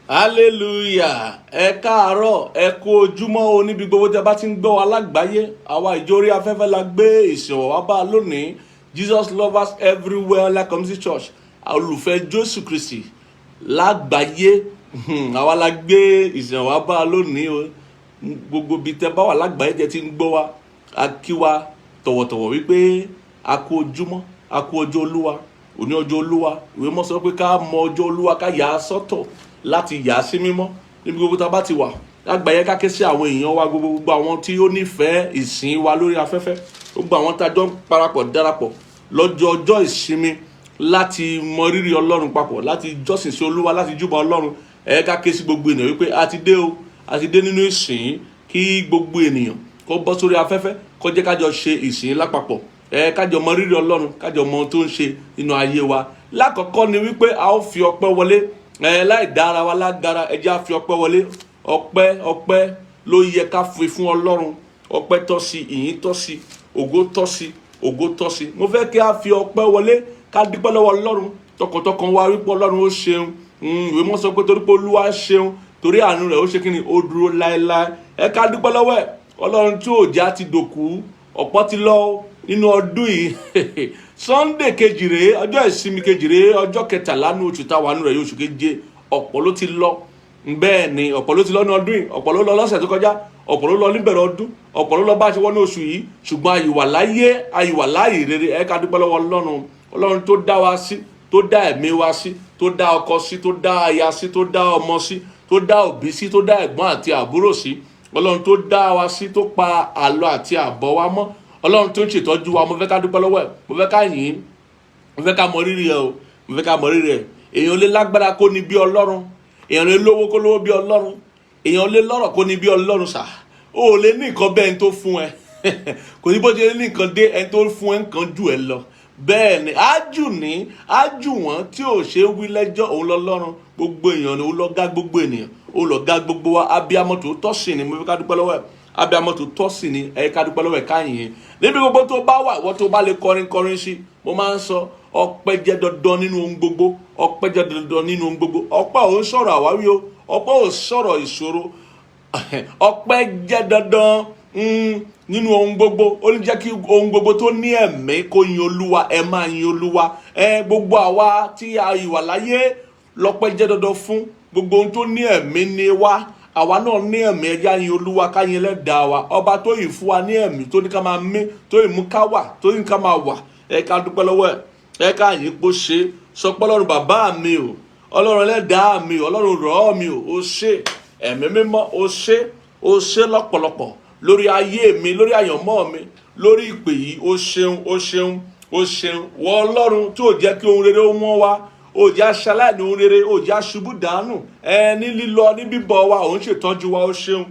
Hallelujah. Ẹ káàárọ̀, ẹ kú ojúmọ́ o níbi gbogbo tí a bá ti ń gbọ́ wa lágbàáyé. Àwa ìjọ orí afẹ́fẹ́ la gbé ìsìn wá bá lónìí. Jesus Lovers Everywhere Online Community Church, olùfẹ́ Jésù Kristi lágbàáyé, àwa la gbé ìsìn wá bá lónìí o. Gbogbo ibi tẹ́ bá wà lágbàáyé jẹ́ ti ń gbọ́ wa, a kí wa tọ̀wọ̀tọ̀wọ̀ wípé a kú ojúmọ́, a kú ọjọ́ Olúwa. Òní ọjọ́ Olúwa. Ìwé mọ́ sọ pé ká mọ ọjọ́ Olúwa, ká yà á sọ́tọ̀ láti yà á sí mímọ́. Níbi gbogbo tá a bá ti wà lágbàáyé, ká ké sí àwọn èèyàn wa gbogbo, gbogbo àwọn tí ó nífẹ̀ẹ́ ìsìn wa lórí afẹ́fẹ́, gbogbo àwọn tá a jọ ń parapọ̀ darapọ̀ lọ́jọ́ ọjọ́ ìsinmi láti mọ rírì Ọlọ́run papọ̀, láti jọ́sìn sí Olúwa, láti júbà Ọlọ́run. Ẹ ká ké sí gbogbo ènìyàn wípé a ti dé o, a ti dé nínú ìsìn. Kí gbogbo ènìyàn kó bọ́ sórí afẹ́fẹ́, kó jẹ́ ká jọ ṣe ìsìn lápapọ̀, ẹ ká jọ mọ rírì Ọlọ́run, ká jọ mọ ohun tó ń ṣe nínú ayé wa. Lákọ̀ọ́kọ́ ni wípé a ó fi ọpẹ́ wọlé. Ẹ láì dá ara wa lágara, ẹ jẹ́ á fi ọpẹ́ wọlé. Ọpẹ́, ọpẹ́ ló yẹ ká fi fún Ọlọ́run. Ọpẹ́ tọ́ sí, ìyìn tọ́ sí, ògo tọ́ sí, ògo tọ́ sí. Mo fẹ́ kí a fi ọpẹ́ wọlé, ká dúpẹ́ lọ́wọ́ Ọlọ́run tọkàntọkàn wa wípé Ọlọ́run ó ṣeun. Ìwé mọ́ sọ pé torí pé Olúwa ṣeun, torí àánú rẹ̀ ó ṣe kíni, ó dúró láéláé. Ẹ ká dúpẹ́ lọ́wọ́ ẹ̀, Ọlọ́run tí ò já ti dòkú. Ọ̀pọ̀ ti lọ nínú ọdún yìí. Sunday kejì rèé, ọjọ́ ìsinmi kejì rèé, ọjọ́ 13 ní oṣù táwa nù rẹ̀, oṣù keje. Ọ̀pọ̀ ló ti lọ. Bẹ́ẹ̀ ni, ọ̀pọ̀ ló ti lọ ní ọdún yìí, ọ̀pọ̀ ló lọ lọ́sẹ̀ tó kọjá, ọ̀pọ̀ ló lọ níbẹ̀rẹ̀ ọdún, ọ̀pọ̀ ló lọ bá a ṣe wọ́n ní oṣù yìí. Ṣùgbọ́n àyíwà láyé, àyíwà láàyè rere. Ẹ ká dúpẹ́ lọ́wọ́ Ọlọ́run, Ọlọ́run tó dá wa sí, tó dá ẹ̀mí wa sí, tó dá ọkọ sí, tó dá aya sí, tó dá ọmọ sí, tó dá òbí sí, tó dá ẹ̀gbọ́n àti àbúrò sí. Ọlọ́run tó dá wa sí, tó pa àlọ àti àbọ̀ wa mọ́, Ọlọ́run tó ń ṣètọ́jú wa, mo fẹ́ ká dúpẹ́ lọ́wọ́ ẹ̀, mo fẹ́ ká yìn ín, mo fẹ́ ká mọ rírì ẹ̀ o, mo fẹ́ ká mọ rírì ẹ̀. Èèyàn lè lágbára kó ní bí Ọlọ́run, èèyàn lè lówó kó lówó bí Ọlọ́run, èèyàn lè lọ́rọ̀ kó ní bí Ọlọ́run. Sà ó lè ní nǹkan bẹ́ẹ̀ ẹni tó fún ẹ kò ní bó ṣe ní nǹkan dé, ẹni tó fún ẹ nǹkan jù ẹ lọ. Bẹ́ẹ̀ ni, ájù ní ájù wọ́n tí ò ṣe é wí lẹ́jọ́. Òun lọ́lọ́run gbogbo èèyàn ni, òun lọ́gá gbogbo ènìyàn, òun lọ́gá gbogbo wa. Abiyamọ tó tọ́ sí ni, mo fi ká dúpẹ́ lọ́wọ́ ẹ̀. Abiyamọ tó tọ́ sí ni, ẹ ká dúpẹ́ lọ́wọ́ ẹ̀, ká yìn. Níbi gbogbo tó bá wà, ìwọ tó bá lè kọrin, kọrin sí. Mo máa ń sọ, ọpẹ́ jẹ́ dandan nínú ohun gbogbo. Ọpẹ́ jẹ́ dandan nínú ohun gbogbo. Ọpẹ́ ò ń sọ̀rọ̀ àwáwí o, ọpẹ́ ò sọ̀rọ̀ ìṣòro. Ọpẹ́ jẹ́ dandan nínú ohun gbogbo. Ó ní jẹ́ kí ohun gbogbo tó ní ẹ̀mí kó yin Olúwa. Ẹ máa yin Olúwa. Ẹ gbogbo àwa tí a ìwà láyé lọ́pẹ́ jẹ́ dandan fún. Gbogbo ohun tó ní ẹ̀mí ni wá, àwa náà ní ẹ̀mí. Ẹ jẹ́ á yin Olúwa, ká yin Ẹlẹ́dàá wa, ọba tó yìí fún wa ní ẹ̀mí, tó ní ká máa mí, tó yìí mú ká wà, tó yìí ká máa wà. Ẹ ká dúpẹ́ lọ́wọ́ ẹ̀, ẹ ká yìn pó ṣe. Sọ pé, "Ọlọ́run bàbá mi o, Ọlọ́run Ẹlẹ́dàá mi o, Ọlọ́run rọ̀ mi o, ó ṣe. Ẹ̀mí Mímọ́, ó ṣe, ó ṣe lọ́pọ̀lọpọ̀ lórí ayé mi, lórí àyànmọ́ mi, lórí ìpè yìí. Ó ṣeun, ó ṣeun, ó ṣeun." Wọ Ọlọ́run tí ò jẹ́ kí ohun rere ó wọ́n wá, ó jẹ́ aṣaláìní ohun rere, ó jẹ́ aṣubú dànù. Ẹ ní lílọ ní bíbọ̀ wa, òun ṣètọ́jú wa. Ó ṣeun.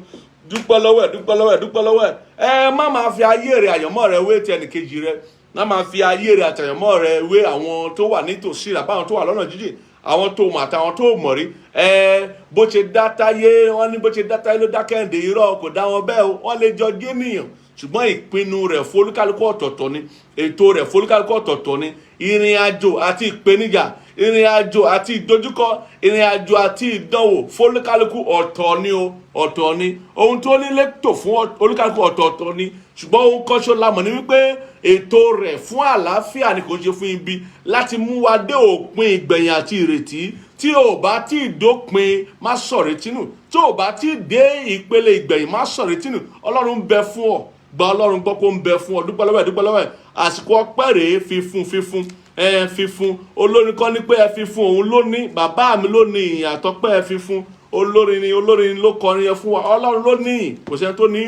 Dúpẹ́ lọ́wọ́ ẹ̀, dúpẹ́ lọ́wọ́ ẹ̀, dúpẹ́ lọ́wọ́ ẹ̀. Ẹ má máa fi ayé rẹ̀, àyànmọ́ rẹ̀ wé ti ẹnìkejì rẹ̀. Má máa fi ayé rẹ̀ àtàyànmọ́ rẹ̀ wé àwọn tó wà nítòsí rẹ̀ àbáwọn tó wà lọ́nà jíjìn, àwọn tó mọ̀ àtàwọn tó mọ̀ rí. Ẹ bó ṣe dá táyé, wọ́n ní bó ṣe dá táyé ló dá Kẹ́hìndé. Irọ́, kò dá wọn bẹ́ẹ̀ o. Wọ́n lè jọ jẹ́nìyàn, ṣùgbọ́n ìpinnu rẹ̀ fólúkálukú ọ̀tọ̀ọ̀tọ̀ ni, ètò rẹ̀ fólúkálukú ọ̀tọ̀ọ̀tọ̀ ni. Ìrìn àjò àti ìpèníjà, ìrìn àjò àti ìdojúkọ, ìrìn àjò àti ìdánwò fólúkálukú ọ̀tọ̀ ni o, ọ̀tọ̀ ni. Ohun tó nílé tò fún olúkálukú ọ̀tọ̀ọ̀tọ̀ ni. Ṣùgbọ́n ohun kan ṣo la mọ̀ ní wípé ètò rẹ̀ fún àlàáfíà ni, kò ṣe fún ibi, láti mú wa dé òpin ìgbẹ̀yìn àti ìrètí. Tí ò bá tí ì dópin, má sọ̀rètí nù. Tí ò bá tí ì dé ìpele ìgbẹ̀yìn, má sọ̀rètí nù. Ọlọ́run ń bẹ fún ọ. Gba Ọlọ́run gbọ́ kó ń bẹ fún ọ. Dúpẹ́ lọ́wọ́ ẹ̀, dúpẹ́ lọ́wọ́ ẹ̀. Àsìkò ọpẹ́ rèé. Fífún, fífún, ẹ fífún. Olórin kan ní pé ẹ fífún, òun ló ní, bàbá mi ló ní ìyìn àtọpẹ́, ẹ fífún. Olórin ni, olórin ló kọrin yẹn fún wa. Ọlọ́run ló ní, kò sẹ́ni tó ní.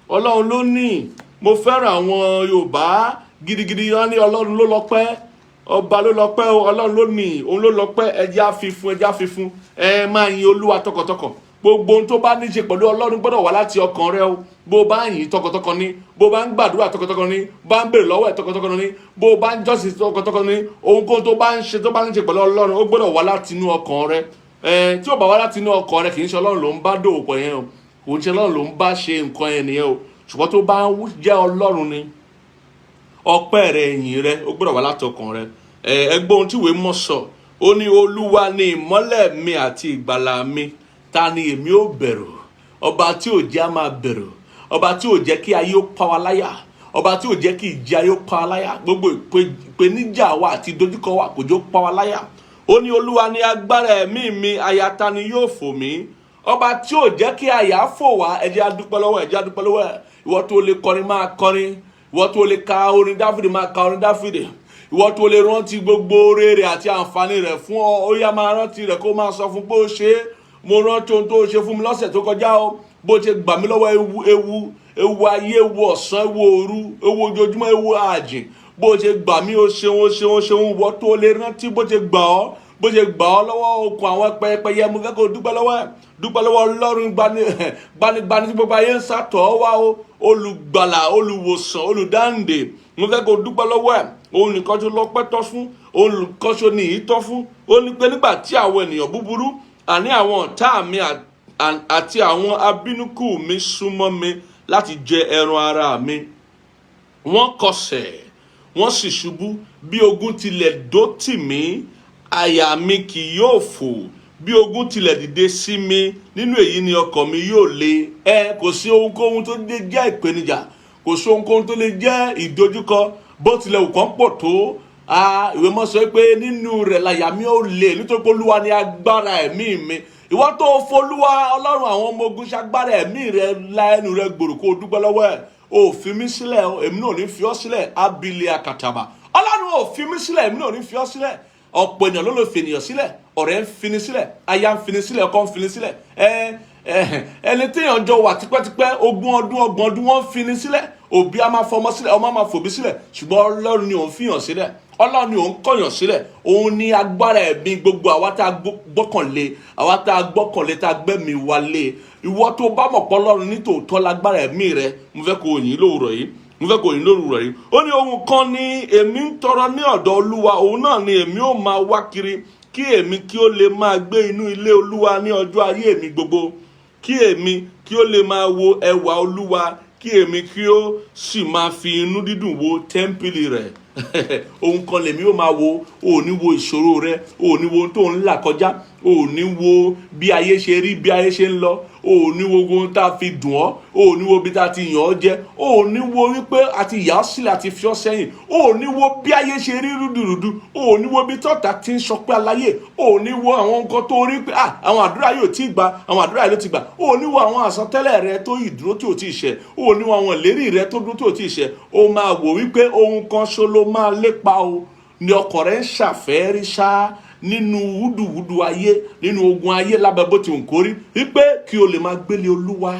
Ọlọ́run ló ní. Mo fẹ́ràn àwọn Yorùbá gidigidi. Wọn ní Ọlọ́run ló lọ́pẹ́, ọba ló lọ́pẹ́ o. Ọlọ́run ló ní, òun ló lọ́pẹ́. Ẹ jẹ́ á fi fún, ẹ jẹ́ á fi fún. Ẹ máa yin Olúwa tọkàntọkàn. Gbogbo ohun tó bá ní ṣe pẹ̀lú Ọlọ́run gbọ́dọ̀ wá láti ọkàn rẹ o. Bó o bá ń yìn tọkàntọkàn ní, bó o bá ń gbàdúrà tọkàntọkàn ní, bá ń béèrè lọ́wọ́ ẹ̀ tọkàntọkàn ní, bó o bá ń jọ́sìn tọkàntọkàn ní, ohunkóhun tó bá ń ṣe tó bá ń ṣe pẹ̀lú Ọlọ́run, ó gbọ́dọ̀ wá láti inú ọkàn rẹ. Ẹ tí ó bá wá láti inú ọkàn rẹ, kì í ṣe Ọlọ́run ló ń bá dòwò pọ̀ yẹn o, kò ń ṣe Ọlọ́run ló ń bá ṣe nǹkan yẹn nìyẹn o. Ṣùgbọ́n tó bá ń jẹ́ Ọlọ́run ni, ọpẹ́ rẹ, ìyìn rẹ, ó gbọ́dọ̀ wá láti ọkàn rẹ. Ẹ gbọ́ ohun tí ìwé mọ̀ sọ. Ó Ó ní Olúwa ni ìmọ́lẹ̀ mi àti ìgbàlà mi, ta ni èmi ó bẹ̀rù? Ọba tí ò jẹ́ á máa bẹ̀rù, ọba tí ò jẹ́ kí ayé ó pa wa láyà, ọba tí ò jẹ́ kí ìjì ayé ó pa wa láyà, gbogbo ìpèníjà wa àti ìdojúkọ wa kò jẹ́ ó pa wa láyà. Ó ní Olúwa ní agbára ẹ̀mí mi, àyà ta ni yóò fò mí? Ọba tí ò jẹ́ kí àyà fò wá, ẹ jẹ́ á dúpẹ́ lọ́wọ́ ẹ jẹ́ á dúpẹ́ lọ́wọ́ ẹ̀. Ìwọ tó lè kọrin, máa kọrin. Ìwọ tó lè ka orin Dáfídì, máa ka orin Dáfídì. Ìwọ tó lè rántí gbogbo oore rẹ̀ àti àǹfààní rẹ̀ fún ọ, ó yá, máa rántí rẹ̀, kó máa sọ fún pé ó ṣe é. Mo rántí ohun tó ṣe fún mi lọ́sẹ̀ tó kọjá o, bó ṣe gbà mí lọ́wọ́ ewu, ewu, ewu ayé, ewu ọ̀sán, ewu òru, ewu ojoojúmọ́, ewu àjìn, bó ṣe gbà mí. Ó ṣeun, ó ṣeun, ó ṣeun. Ìwọ tó lè rántí bó ṣe gbà ọ́, bó ṣe gbà ọ́ lọ́wọ́ okùn àwọn pẹyẹpẹyẹ, mo fẹ́ kó dúpẹ́ lọ́wọ́ ẹ̀. Dúpẹ́ lọ́wọ́ Ọlọ́run gbanigbani tí gbogbo ayé ń sátọ̀ ọ́ wá o, olùgbàlà, olùwòsàn, olùdáǹdè. Mo fẹ́ kó dúpẹ́ lọ́wọ́ ẹ̀. Òun nìkan tó lọ́pẹ́ tọ́ fún, òun nìkan ṣo ní ìyìn tọ́ fún. Ó ní pé nígbà tí àwọn ènìyàn búburú, àní àwọn ọ̀tá mi àti àwọn abínúkù mi súnmọ́ mi láti jẹ ẹran ara mi, wọ́n kọsẹ̀, wọ́n sì ṣubú. Bí ogun tilẹ̀ dó tì mí, àyà mi kì yóò fò. Bí ogun tilẹ̀ dìde sí mi, nínú èyí ni ọkàn mi yóò le. Ẹ kò sí ohunkóhun tó lè jẹ́ ìpèníjà, kò sí ohunkóhun tó lè jẹ́ ìdojúkọ, bó tilẹ̀ wù kán pọ̀ tó. Ìwé mọ́ sọ pé nínú rẹ̀ làyà mi ó le, nítorí pé Olúwa ni agbára ẹ̀mí mi. Ìwọ tó folúwa Ọlọ́run àwọn ọmọ ogun ṣagbára ẹ̀mí rẹ, la ẹnu rẹ gbòòrò kó o dúpẹ́ lọ́wọ́ ẹ̀. Ò fi mí sílẹ̀ o, èmi náà ò ní fi ọ́ sílẹ̀. Abilé akataba, Ọlọ́run ò fi mí sílẹ̀, èmi náà ò ní fi ọ́ sílẹ̀. Ọ̀pọ̀ ènìyàn ló lè fi ènìyàn sílẹ̀. Ọ̀rẹ́ ń fini sílẹ̀, aya ń fini sílẹ̀, ọkọ ń fini sílẹ̀, ẹ ẹ ẹni téèyàn jọ wà tipẹ́tipẹ́, 20 ọdún, 30 ọdún, wọ́n ń fini sílẹ̀. Òbí a máa fọmọ sílẹ̀, ọmọ a máa fòbí sílẹ̀, ṣùgbọ́n Ọlọ́run ni òun fìyàn sílẹ̀, Ọlọ́run ni òun kọ̀yàn sílẹ̀. Òun ní agbára ẹ̀mí gbogbo àwa tá a gbọ́kànlé, àwa tá a gbọ́kànlé, tá a gbẹ́mí wa lé. Ìwọ tó bá mọ̀ pé Ọlọ́run ní tòótọ́ lágbára ẹ̀mí rẹ, mo fẹ́ kó o yìn lówùrọ̀ yìí, mo fẹ́ kó o yìn lówùrọ̀ yìí. Ó ní ohun kan ní èmi ń tọrọ ní ọ̀dọ̀ Olúwa, òun náà ni èmi ó máa wá kiri, kí èmi kí ó lè máa gbé inú ilé Olúwa ní ọjọ́ ayé mi gbogbo, kí èmi kí ó lè máa wo ẹwà Olúwa, kí èmi kí ó sì máa fi inú dídùn wo tẹ́ḿpìlì rẹ̀. Ohun kan lèmi ó máa wo. O ò ní wo ìṣòro rẹ, o ò ní wo ohun tó ń là kọjá, o ò ní wo bí ayé ṣe rí, bí ayé ṣe ń lọ, o ò ní wo ohun tá a fi dùn ọ́, o ò ní wo bí tá a ti yàn ọ́ jẹ, o ò ní wo wípé a ti yà ọ́ sílẹ̀ àti fi ọ́ sẹ́yìn, o ò ní wo bí ayé ṣe rí rúdurùdu, o ò ní wo bí tọ́ta ti ń sọpẹ́ aláyé, o ò ní wo àwọn nǹkan tó rí pé, ah, àwọn àdúrà yóò tí gbà, àwọn àdúrà yìí ló ti gbà, o ò ní wo àwọn àsọtẹ́lẹ̀ rẹ tó ìdúró tí ò tí ì ṣẹ, o ò ní wo àwọn ìlérí rẹ tó dúró tí ò tí ì ṣẹ. O máa wò wípé ohun kan ṣo ló máa lépa o ní ọkàn rẹ ń ṣàfẹ́rí ṣá nínú wúdùwúdù ayé, nínú ogun ayé, lábẹ́ bó ti ń kórí, wípé kí o lè máa gbélé Olúwa,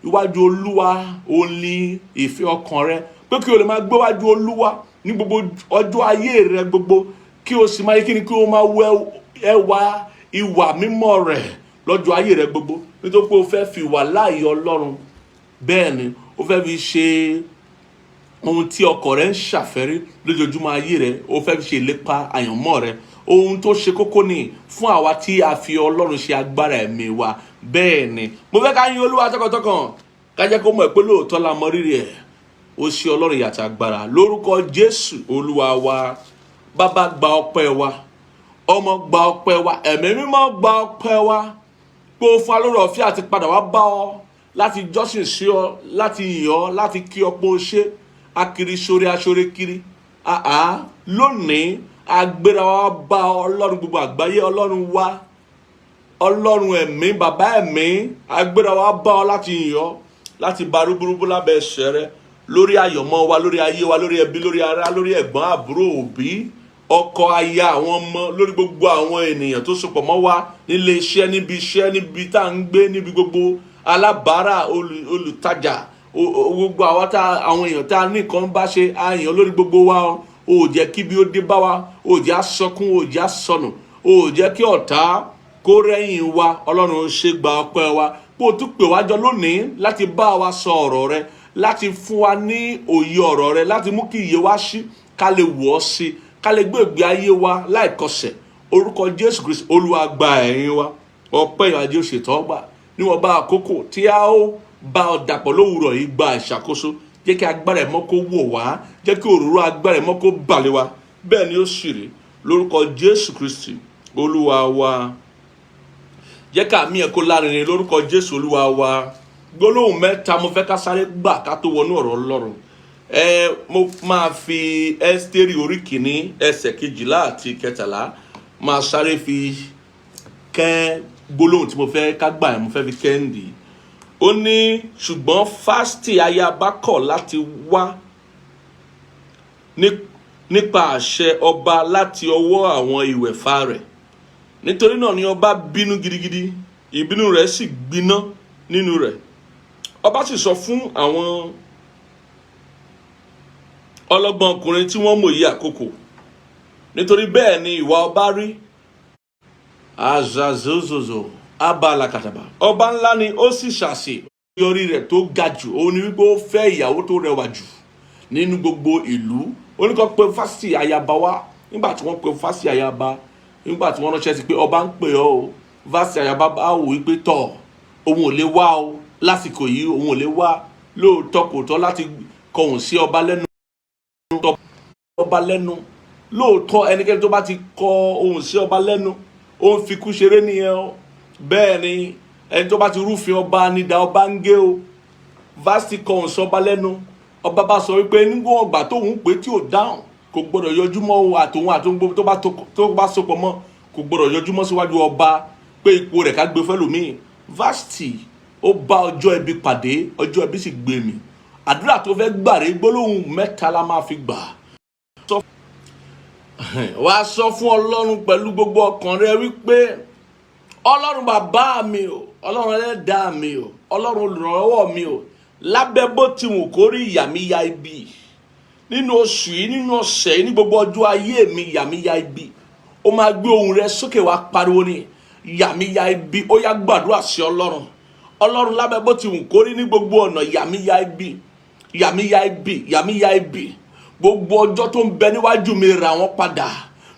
iwájú Olúwa ò ní ìfẹ́ ọkàn rẹ, pé kí o lè máa gbéwájú Olúwa ní gbogbo ọjọ́ ayé rẹ gbogbo, kí o sì máa yẹ kí ni kí o máa wọ ẹwà ìwà mímọ́ rẹ̀ lọ́jọ́ ayé rẹ gbogbo, nítorí pé o fẹ́ fi wà láàyè Ọlọ́run. Bẹ́ẹ̀ ni o fẹ́ fi ṣe ohun tí ọkàn rẹ ń ṣàfẹ́rí lójoojúmọ́ ayé rẹ, o fẹ́ fi ṣe ìlépa àyànmọ́ rẹ. Ohun tó ṣe kókó ni fún àwa tí a fi Ọlọ́run ṣe agbára ẹ̀mí wa. Bẹ́ẹ̀ ni mo fẹ́ ká yin Olúwa tọkàntọkàn, ká jẹ́ kó mọ̀ pé lóòótọ́ la mọ rírì ẹ̀. Ó ṣe Ọlọ́run ìyàtọ̀ agbára. Lórúkọ Jésù Olúwa wa. Bàbá, gba ọpẹ́ wa. Ọmọ, gba ọpẹ́ wa. Ẹ̀mí Mímọ́, gba ọpẹ́ wa, pé o fún alóore ọ̀fẹ́ àti padà wá bá ọ, láti jọ́sìn sí ọ, láti yìn ọ́, láti kí ọ pé o ṣe akiri sórí aṣóre kiri. Àá lónìí, agbéra wa bá Ọlọ́run gbogbo àgbáyé, Ọlọ́run wa, Ọlọ́run ẹ̀mí, bàbá ẹ̀mí. Agbéra wa bá ọ láti yìn ọ́, láti ba rúburúbú lábẹ́ ẹsẹ̀ rẹ lórí àyànmọ́ wa, lórí ayé wa, lórí ẹbí, lórí ará, lórí ẹ̀gbọ́n, àbúrò, òbí, ọkọ, aya, àwọn ọmọ, lórí gbogbo àwọn ènìyàn tó sopọ̀ mọ́ wa nílé iṣẹ́, níbi iṣẹ́, níbi tá à ń gbé, níbi gbogbo, alábàárà, olùtajà, gbogbo àwọn tá àwọn èèyàn tá a ní nǹkan bá ṣe àyàn, lórí gbogbo wa o. Ò jẹ́ kí bí ó dé bá wa, ò jẹ́ àsọkún, ò jẹ́ àsọnù, ò jẹ́ kí ọ̀tá kó rẹ́yìn wa. Ọlọ́run, ó ṣe, gba ọpẹ́ wa, kó o tún pè wá jọ lónìí láti bá wa sọ ọ̀rọ̀ rẹ, láti fún wa ní òye ọ̀rọ̀ rẹ, láti mú kí iye wa ṣí, ká lè wọ̀ ọ́ sí, ká lè gbé ìgbé ayé wa láìkọsẹ̀. Orúkọ Jésù Kristi Olúwa, gba ẹ̀yìn wa, ọpẹ́ ìwádìí òṣètò ọgbà níwọ̀n bá àkókò tí a ó bá ọ dàpọ̀ lówùrọ̀ yìí. Gba ìṣàkóso, jẹ́ kí agbára ẹ̀ mọ́ kó wò wá, jẹ́ kí òróró agbára ẹ̀ mọ́ kó balẹ̀ wá. Bẹ́ẹ̀ ni ó sì rí, lórúkọ Jésù Kristi. Olúwa wa. Jẹ́ ká mi ẹ̀ kó lárinrin lórúkọ Jésù Olúwa wa. Gbólóhùn mẹ́ta mo fẹ́ ká sáré gbà ká tó wọnú ọ̀rọ̀ Ọlọ́run. Ẹ mo máa fi Ẹ́sítérì orí 1 ẹsẹ̀ 12 àti 13 máa sáré fi kẹ́ gbólóhùn tí mo fẹ́ ká gbà yẹn, mo fẹ́ fi kẹ́hìndì. Ó ní, ṣùgbọ́n Fásítì ayaba kọ̀ láti wá nípa àṣẹ ọba láti ọwọ́ àwọn ìwẹ̀fà rẹ̀. Nítorí náà ni ọba bínú gidigidi, ìbínú rẹ̀ sì gbiná nínú rẹ̀. Ọba sì sọ fún àwọn ọlọ́gbọ́n ọkùnrin tí wọ́n mòye àkókò, nítorí bẹ́ẹ̀ ni ìwà ọba rí. Azazozozo abalakataba. Ọba ńlá ni ó sì ṣàṣe yọrí rẹ̀ tó ga jù, òun ni wípé ó fẹ́ ìyàwó tó rẹwà jù nínú gbogbo ìlú. Ó ní kó pe Fásitì ayaba wá. Nígbà tí wọ́n pe Fásitì ayaba, nígbà tí wọ́n ránṣẹ́ sí pé ọba ń pè ọ́ o, Fásitì ayaba bá wò wípé tọ̀, òun ò lè wá o lásìkò yìí, òun ò lè wá. Lóòótọ́, kò tọ́ láti kọhùn sí ọba lẹ́nu, ọba lẹ́nu. Lóòótọ́, ẹnikẹ́ni tó bá ti kọ ohùn sí ọba lẹ́nu, ó ń fikú ṣeré nìyẹn o. Bẹ́ẹ̀ ni, ẹni tó bá ti rúfin ọba nídà ọba ń gé o. Fásitì kọ ohùn sí ọba lẹ́nu. Ọba bá sọ wípé nígbà ọgbà tóun pé tí ò dáhùn, kò gbọdọ̀ yọjú mọ́ o, àtòun àtòun gbogbo tó bá sopọ̀ mọ́, kò gbọdọ̀ yọjú mọ́ síwájú ọba, pé ipò rẹ̀ ká gbé fẹ́lòmíì. Fásitì ó bá ọjọ́ ibi pàdé, ọjọ́ ibi sì gbé mi. Àdúrà tó fẹ́ gbàre, gbólóhùn mẹ́ta la máa fi gbà. Wàá sọ fún Ọlọ́run pẹ̀lú gbogbo ọkàn rẹ wípé, Ọlọ́run bàbá mi o, Ọlọ́run ẹlẹ́dàá mi o, Ọlọ́run olùrànlọ́wọ́ mi o, lábẹ́ bó ti wù kó rí, ìyà mi ya ibi nínú oṣù yìí, nínú ọ̀sẹ̀ yìí, ní gbogbo ọjọ́ ayé mi, ìyà mi ya ibi. Ó máa gbé ohùn rẹ sókè, wá pariwo ní ìyà mi ya ibi. Ó yá, gbàdúrà sí Ọlọ́run. Ọlọ́run, lábẹ́ bó ti wù kó rí, ní gbogbo ọ̀nà, ìyà mi ya ibi, ìyà mi ya ibi, ìyà mi ya ibi. Gbogbo ọjọ́ tó ń bẹ níwájú mi, rà wọ́n padà.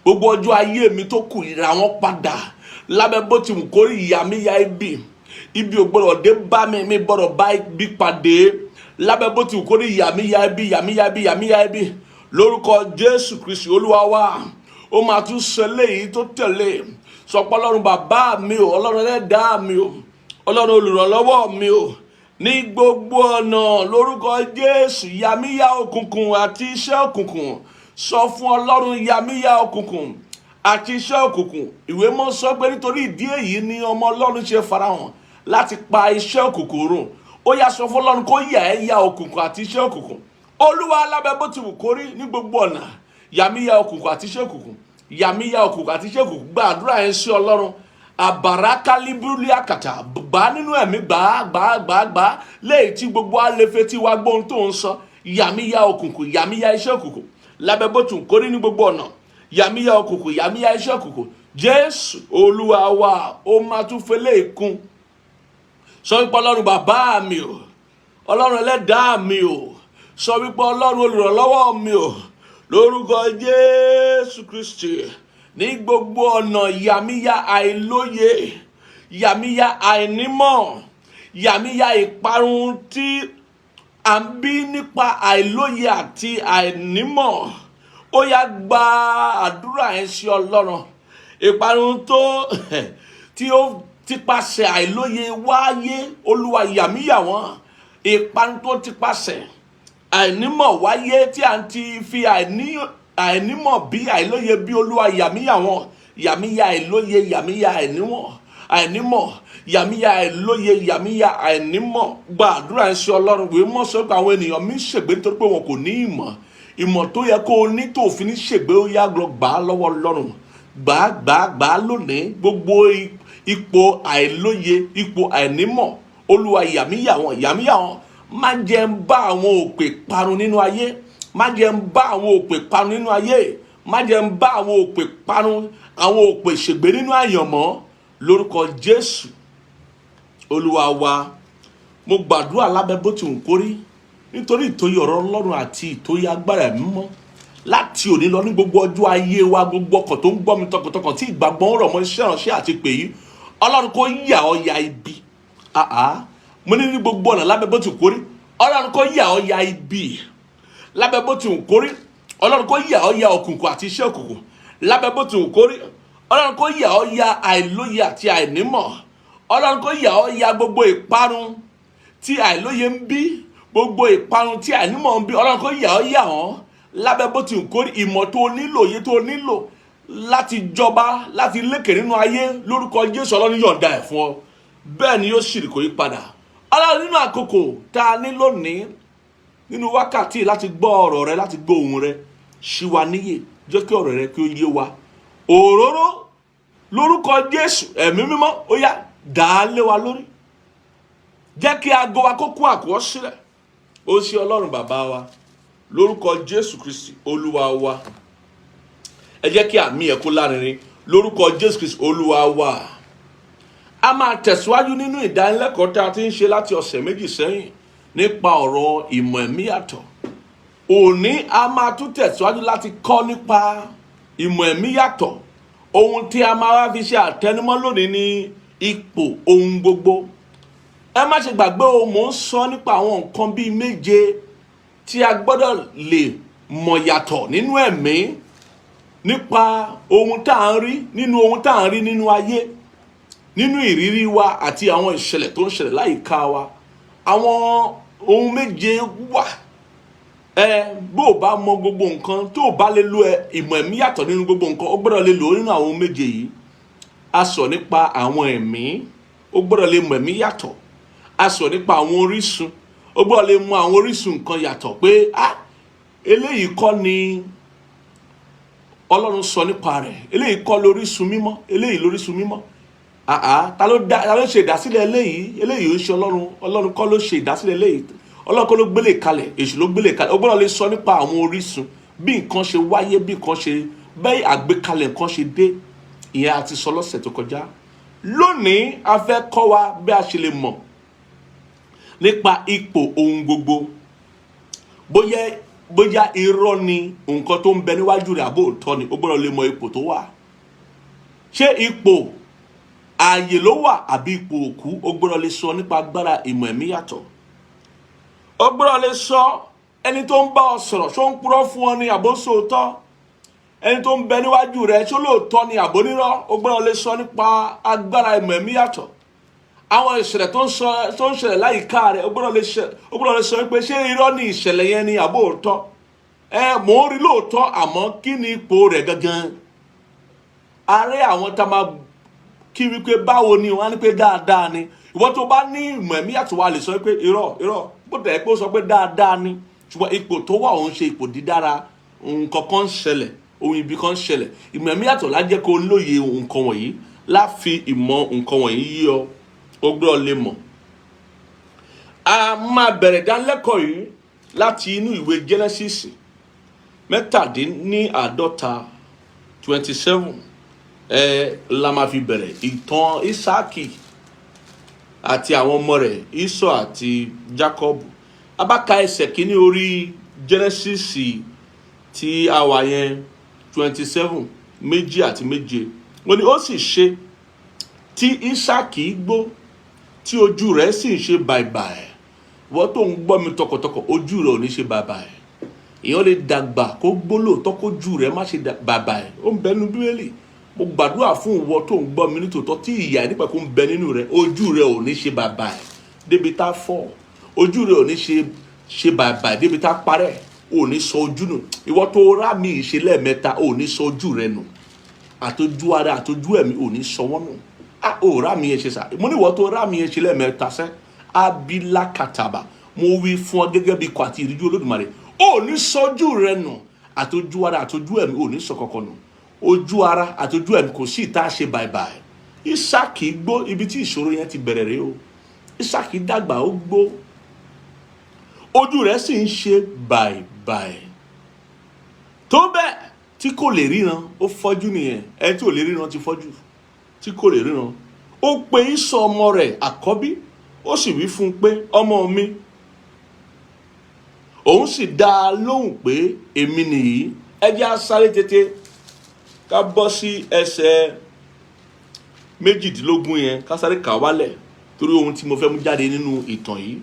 Gbogbo ọjọ́ ayé mi tó kù, rà wọ́n padà. Lábẹ́ bó ti wù kó rí, ìyà mi ya ibi. Ibi ò gbọdọ̀ dé bá mi, mi gbọdọ̀ bá ibi pàdé. Lábẹ́ bó ti wù kó rí, ìyà mi ya ibi, ìyà mi ya ibi, ìyà mi ya ibi, lórúkọ Jésù Kristi Olúwa wa. Ó máa tún sọ léyìí tó tẹ̀lé. Sọ pé, Ọlọ́run bàbá mi o, Ọlọ́run ẹlẹ́dàá mi o, Ọlọ́run olùrànlọ́wọ́ mi o, ní gbogbo ọ̀nà, lórúkọ Jésù, yàmíyà òkùnkùn àti iṣẹ́ òkùnkùn. Sọ fún Ọlọ́run, yàmíyà òkùnkùn àti iṣẹ́ òkùnkùn. Ìwé mọ́ sọ pé nítorí ìdí èyí ni ọmọ Ọlọ́run ṣe farahàn láti pa iṣẹ́ òkùnkùn run. Ó yá, sọ fún Ọlọ́run kó yà ẹ́ ya òkùnkùn àti iṣẹ́ òkùnkùn. Olúwa, lábẹ́ bó ti wù kó rí, ní gbogbo ọ̀nà, yàmíyà òkùnkùn àti iṣẹ́ òkùnkùn, yàmíyà òkùnkùn àti iṣẹ́ òkùnkùn. Gba àdúrà yẹn sí Ọlọ́run. Àbàrá kálíbúlì àkàtà, gbà nínú ẹ̀mí, gbà, gbà, gbà, gbà léyìí tí gbogbo àlefe tí wàá gbóhun tó ń sọ. Yàmíyà òkùnkùn, yàmíyà iṣẹ́ òkùnkùn, lábẹ́ bó ti wù kó rí, ní gbogbo ọ̀nà, yàmíyà òkùnkùn, yàmíyà iṣẹ́ òkùnkùn. Jésù Olúwa wa. Ó máa tún fẹlẹ́ ìkún. Sọ wípé, Ọlọ́run bàbá mi o, Ọlọ́run ẹlẹ́dàá mi o. Sọ wípé, Ọlọ́run olùrànlọ́wọ́ mi o, lórúkọ Jésù Kristi, ní gbogbo ọ̀nà, yàmíyà àìlóye, yàmíyà àìnímọ̀, yàmíyà ìparun tí à ń bí nípa àìlóye àti àìnímọ̀. Ó yá, gba àdúrà yẹn sí Ọlọ́run. Ìparun tó tí ó tipasẹ̀ àìlóye wáyé, Olúwa, yàmíyà wọ́n. Ìparun tó tipasẹ̀ àìnímọ̀ wáyé, tí à ń ti fi àìnímọ̀ bí àìlóye bí, Olúwa, yàmíyà wọ́n. Yàmíyà àìlóye, yàmíyà àìnímọ̀, yàmíyà àìlóye, yàmíyà àìnímọ̀. Gba àdúrà ń ṣe Ọlọ́run. Wèé mọ́ sọ pé àwọn ènìyàn mi ń ṣègbè nítorí pé wọn kò ní ìmọ̀. Ìmọ̀ tó yẹ kó o ní tó fi ní ṣègbè, ó yá, lọ gbà á lọ́wọ́ Ọlọ́run. Gbà á, gbà á, gbà á lónìí. Gbogbo ipò àìlóye, ipò àìnímọ̀, Olúwa, yàmíyà wọn, yàmíyà wọn. Má jẹ́ ń bá àwọn òpè parun nínú ayé. Má jẹ́ ń bá àwọn òpè parun nínú ayé. Má jẹ́ ń bá àwọn òpè parun, àwọn òpè ṣègbè nínú àyànmọ́, lórúkọ Jésù Olúwa wa. Mo gbàdúrà, lábẹ́ bó ti wù kó rí, nítorí ìtòyè ọ̀rọ̀ Ọlọ́run àti ìtòyè agbára ẹ̀mí mọ́, láti òní lọ, ní gbogbo ọjọ́ ayé wa, gbogbo ọkàn tó ń gbọ́ mi tọkàntọkàn tí ìgbàgbọ́ ń rọ̀ mọ́ iṣẹ́ ìránṣẹ́ àti pè yí, Ọlọ́run kó yà ọ́ ya ibi. Àá, mo ní ní gbogbo ọ̀nà, lábẹ́ bó ti wù kó rí, Ọlọ́run kó yà ọ́ ya ibi. Lábẹ́ bó ti wù kó rí, Ọlọ́run kó yà ọ́ ya òkùnkùn àti iṣẹ́ òkùnkùn. Lábẹ́ bó ti wù kó rí, Ọlọ́run kó yà ọ́ ya àìlóye àti àìnímọ̀. Ọlọ́run kó yà ọ́ ya gbogbo ìparun tí àìlóye ń bí, gbogbo ìparun tí àìnímọ̀ ń bí. Ọlọ́run kó yà ọ́ yà wọ́n lábẹ́ bó ti ń kórè. Ìmọ̀ tó nílò, òye tó nílò láti jọba, láti lékè nínú ayé, lórúkọ Jésù, Ọlọ́run yọ̀ǹda ẹ̀ fún ọ. Bẹ́ẹ̀ ni yóò sì rí, kò yí padà. Ọlọ́run, nínú àkókò tá a ní lónìí, nínú wákàtí láti gbọ́ ọ̀rọ̀ rẹ, láti gbọ́ ohùn rẹ, ṣí wa níyè, jẹ́ kí ọ̀rọ̀ rẹ kí ó yé wa. Òróró, lórúkọ Jésù, Ẹ̀mí Mímọ́, ó yá, dà á lé wa lórí. Jẹ́ kí aago wa kó kún àkúwọ́ sílẹ̀. Ó ṣe, Ọlọ́run bàbá wa, lórúkọ Jésù Kristi Olúwa wa. Ẹ jẹ́ kí àmín ẹ̀ kó lárinrin. Lórúkọ Jésù Kristi Olúwa wa. A máa tẹ̀síwájú nínú ìdánilẹ́kọ̀ọ́ tá a ti ń ṣe láti ọ̀sẹ̀ 2 sẹ́yìn nípa ọ̀rọ̀ ìmọ̀ ẹ̀mí yàtọ̀. Òní, a máa tún tẹ̀síwájú láti kọ́ nípa ìmọ̀ ẹ̀mí yàtọ̀. Ohun tí a máa wá fi ṣe àtẹnumọ́ lónìí ní ipò ohun gbogbo. Ẹ má ṣe gbàgbé o, mò ń sọ nípa àwọn nǹkan bíi méje tí a gbọ́dọ̀ lè mọ̀ yàtọ̀ nínú ẹ̀mí, nípa ohun tá à ń rí, nínú ohun tá à ń rí nínú ayé, nínú ìrírí wa àti àwọn ìṣẹ̀lẹ̀ tó ń ṣẹlẹ̀ láyìíká wa. Àwọn ohun méje wà. Ẹ bó o bá mọ gbogbo nǹkan, tó o bá lè lo ìmọ̀ ẹ̀mí yàtọ̀ nínú gbogbo nǹkan, o gbọ́dọ̀ lè lò ó nínú àwọn ohun méje yìí. A sọ nípa àwọn ẹ̀mí, o gbọ́dọ̀ lè mọ̀ ẹ̀mí yàtọ̀. A sọ nípa àwọn orísun, o gbọ́dọ̀ lè mọ àwọn orísun nǹkan yàtọ̀ pé, ah, eléyìí kọ́ ni Ọlọ́run sọ nípa rẹ̀, eléyìí kọ́ lórísun mímọ́, eléyìí lórísun mímọ́. Àá, ta ló dá, ta ló ṣe ìdásílẹ̀ eléyìí? Eléyìí ó ń ṣe Ọlọ́run. Ọlọ́run kọ́ ló ṣe ìdásílẹ̀ eléyìí, Ọlọ́run kọ́ ló gbélé kalẹ̀, èṣù ló gbélé kalẹ̀. O gbọ́dọ̀ lè sọ nípa àwọn orísun, bí nǹkan ṣe wáyé, bí nǹkan ṣe bẹ́ẹ̀, àgbékalẹ̀ nǹkan ṣe dé. Ìyẹn a ti sọ lọ́sẹ̀ tó kọjá. Lónìí, a fẹ́ kọ́ wa bí a ṣe lè mọ̀ nípa ipò ohun gbogbo, bóyá irọ́ ni nǹkan tó ń bẹ níwájú rẹ̀ àbó òótọ́ ni. O gbọ́dọ̀ lè mọ ipò tó wà. Ṣé ipò ààyè ló wà àbí ipò òkú? O gbọ́dọ̀ lè sọ nípa agbára ìmọ̀ ẹ̀mí yàtọ̀. O gbọ́dọ̀ lè sọ ẹni tó ń bá ọ sọ̀rọ̀, ṣó ń purọ́ fún ọ ní àbó sòótọ́? Ẹni tó ń bẹ níwájú rẹ, ṣó lóòótọ́ ni àbó nírọ́? O gbọ́dọ̀ lè sọ nípa agbára ìmọ̀ ẹ̀mí yàtọ̀. Àwọn ìṣẹ̀lẹ̀ tó ń ṣẹlẹ̀ láyìíká rẹ, o gbọ́dọ̀ lè sọ pé ṣé irọ́ ni ìṣẹ̀lẹ̀ yẹn ni àbó òótọ́? Ẹ mò ń rí lóòótọ́, àmọ́ kí ni ipò rẹ̀ gangan? Ààrẹ àwọn tá a máa kí wípé báwo ni, wọn á ní pé dáadáa ni. Ìwọ tó bá ní ìmọ̀ ẹ̀mí yàtọ̀ wa lè sọ pé irọ́, irọ́, bó tẹ̀ pé ó sọ pé dáadáa ni, ṣùgbọ́n ipò tó wà òun ṣe ipò dídára, nǹkan kan ń ṣẹlẹ̀, ohun ibi kan ń ṣẹlẹ̀. Ìmọ̀ ẹ̀mí yàtọ̀ lájẹ́ kó lóye nǹkan wọ̀nyí, láfi ìmọ̀ nǹkan wọ̀nyí yí ọ. Ó gbọ́dọ̀ lè mọ̀. A máa bẹ̀rẹ̀ ìdánilẹ́kọ̀ọ́ yìí láti inú ìwé Genesis 47, 27 ẹ la máa fi bẹ̀rẹ̀, ìtàn Ísáàkì àti àwọn ọmọ rẹ̀, Ísọ̀ àti Jacob. Abáka ẹsẹ̀ kínní orí Genesis tí a wà yẹn, 27, 2 àti 7, wọ́n ní, ó sì ṣe, tí Ísáàkì gbó, tí ojú rẹ̀ sì ń ṣe bàìbàì. Wọ́n tó ń gbọ́ mi tọkàntọkàn, ojú rẹ̀ ò ní ṣe bàìbàì. Èèyàn lè dàgbà kó gbó lóòótọ́, kójú rẹ̀ má ṣe bàìbàì. Ó ń bẹ nínú Bíbélì. Mo gbàdúrà fún ìwọ tó ń gbọ́ mi nítòótọ́, tí ìyà nípa kó ń bẹ nínú rẹ̀, ojú rẹ̀ ò ní ṣe bàìbàì débi tá fọ́. Ojú rẹ̀ ò ní ṣe bàìbàì débi tá parẹ́. Ò ní sọ ojú nù. Ìwọ tó rá mi ìṣe lẹ́ẹ̀mẹ́ta, ò ní sọ ojú rẹ̀ nù. Àtọjú ara, àtọjú ẹ̀mí, ò ní sọ wọ́n nù. A ò rá mi yẹn ṣe sà. Mo ní ìwọ tó rá mi yẹn ṣe lẹ́ẹ̀mẹ́ta sẹ́ abilakataba, mo wí fún ọ gẹ́gẹ́ bí ikọ̀ àti ìríjú Olódùmarè, ò ní sọjú rẹ̀ nù. Àtọjú ara, àtọjú ẹ̀mí, ò ní sọ kankan nù. Ojú ara, àtọjú ẹ̀mí, kò sí ìta ṣe bàìbàì. Ísáàkì gbó. Ibi tí ìṣòro yẹn ti bẹ̀rẹ̀ rèé o. Ísáàkì dàgbà, ó gbó, ojú rẹ̀ sì ń ṣe bàìbàì tó bẹ́ẹ̀ tí kò lè ríran. Ó fọ́jú nìyẹn. Ẹni tí ò lè ríran ti fọ́jú, tí kò lè ríran. Ó pe Ísọ̀ ọmọ rẹ̀ àkọ́bí, ó sì wí fún un pé, "Ọmọ mi." Òun sì dá a lóhùn pé, "Èmi nìyí." Ẹ jẹ́ á sáré tètè ká bọ́ sí ẹsẹ̀ 18 yẹn, ká sáré kà wálẹ̀, torí ohun tí mo fẹ́ mú jáde nínú ìtàn yìí.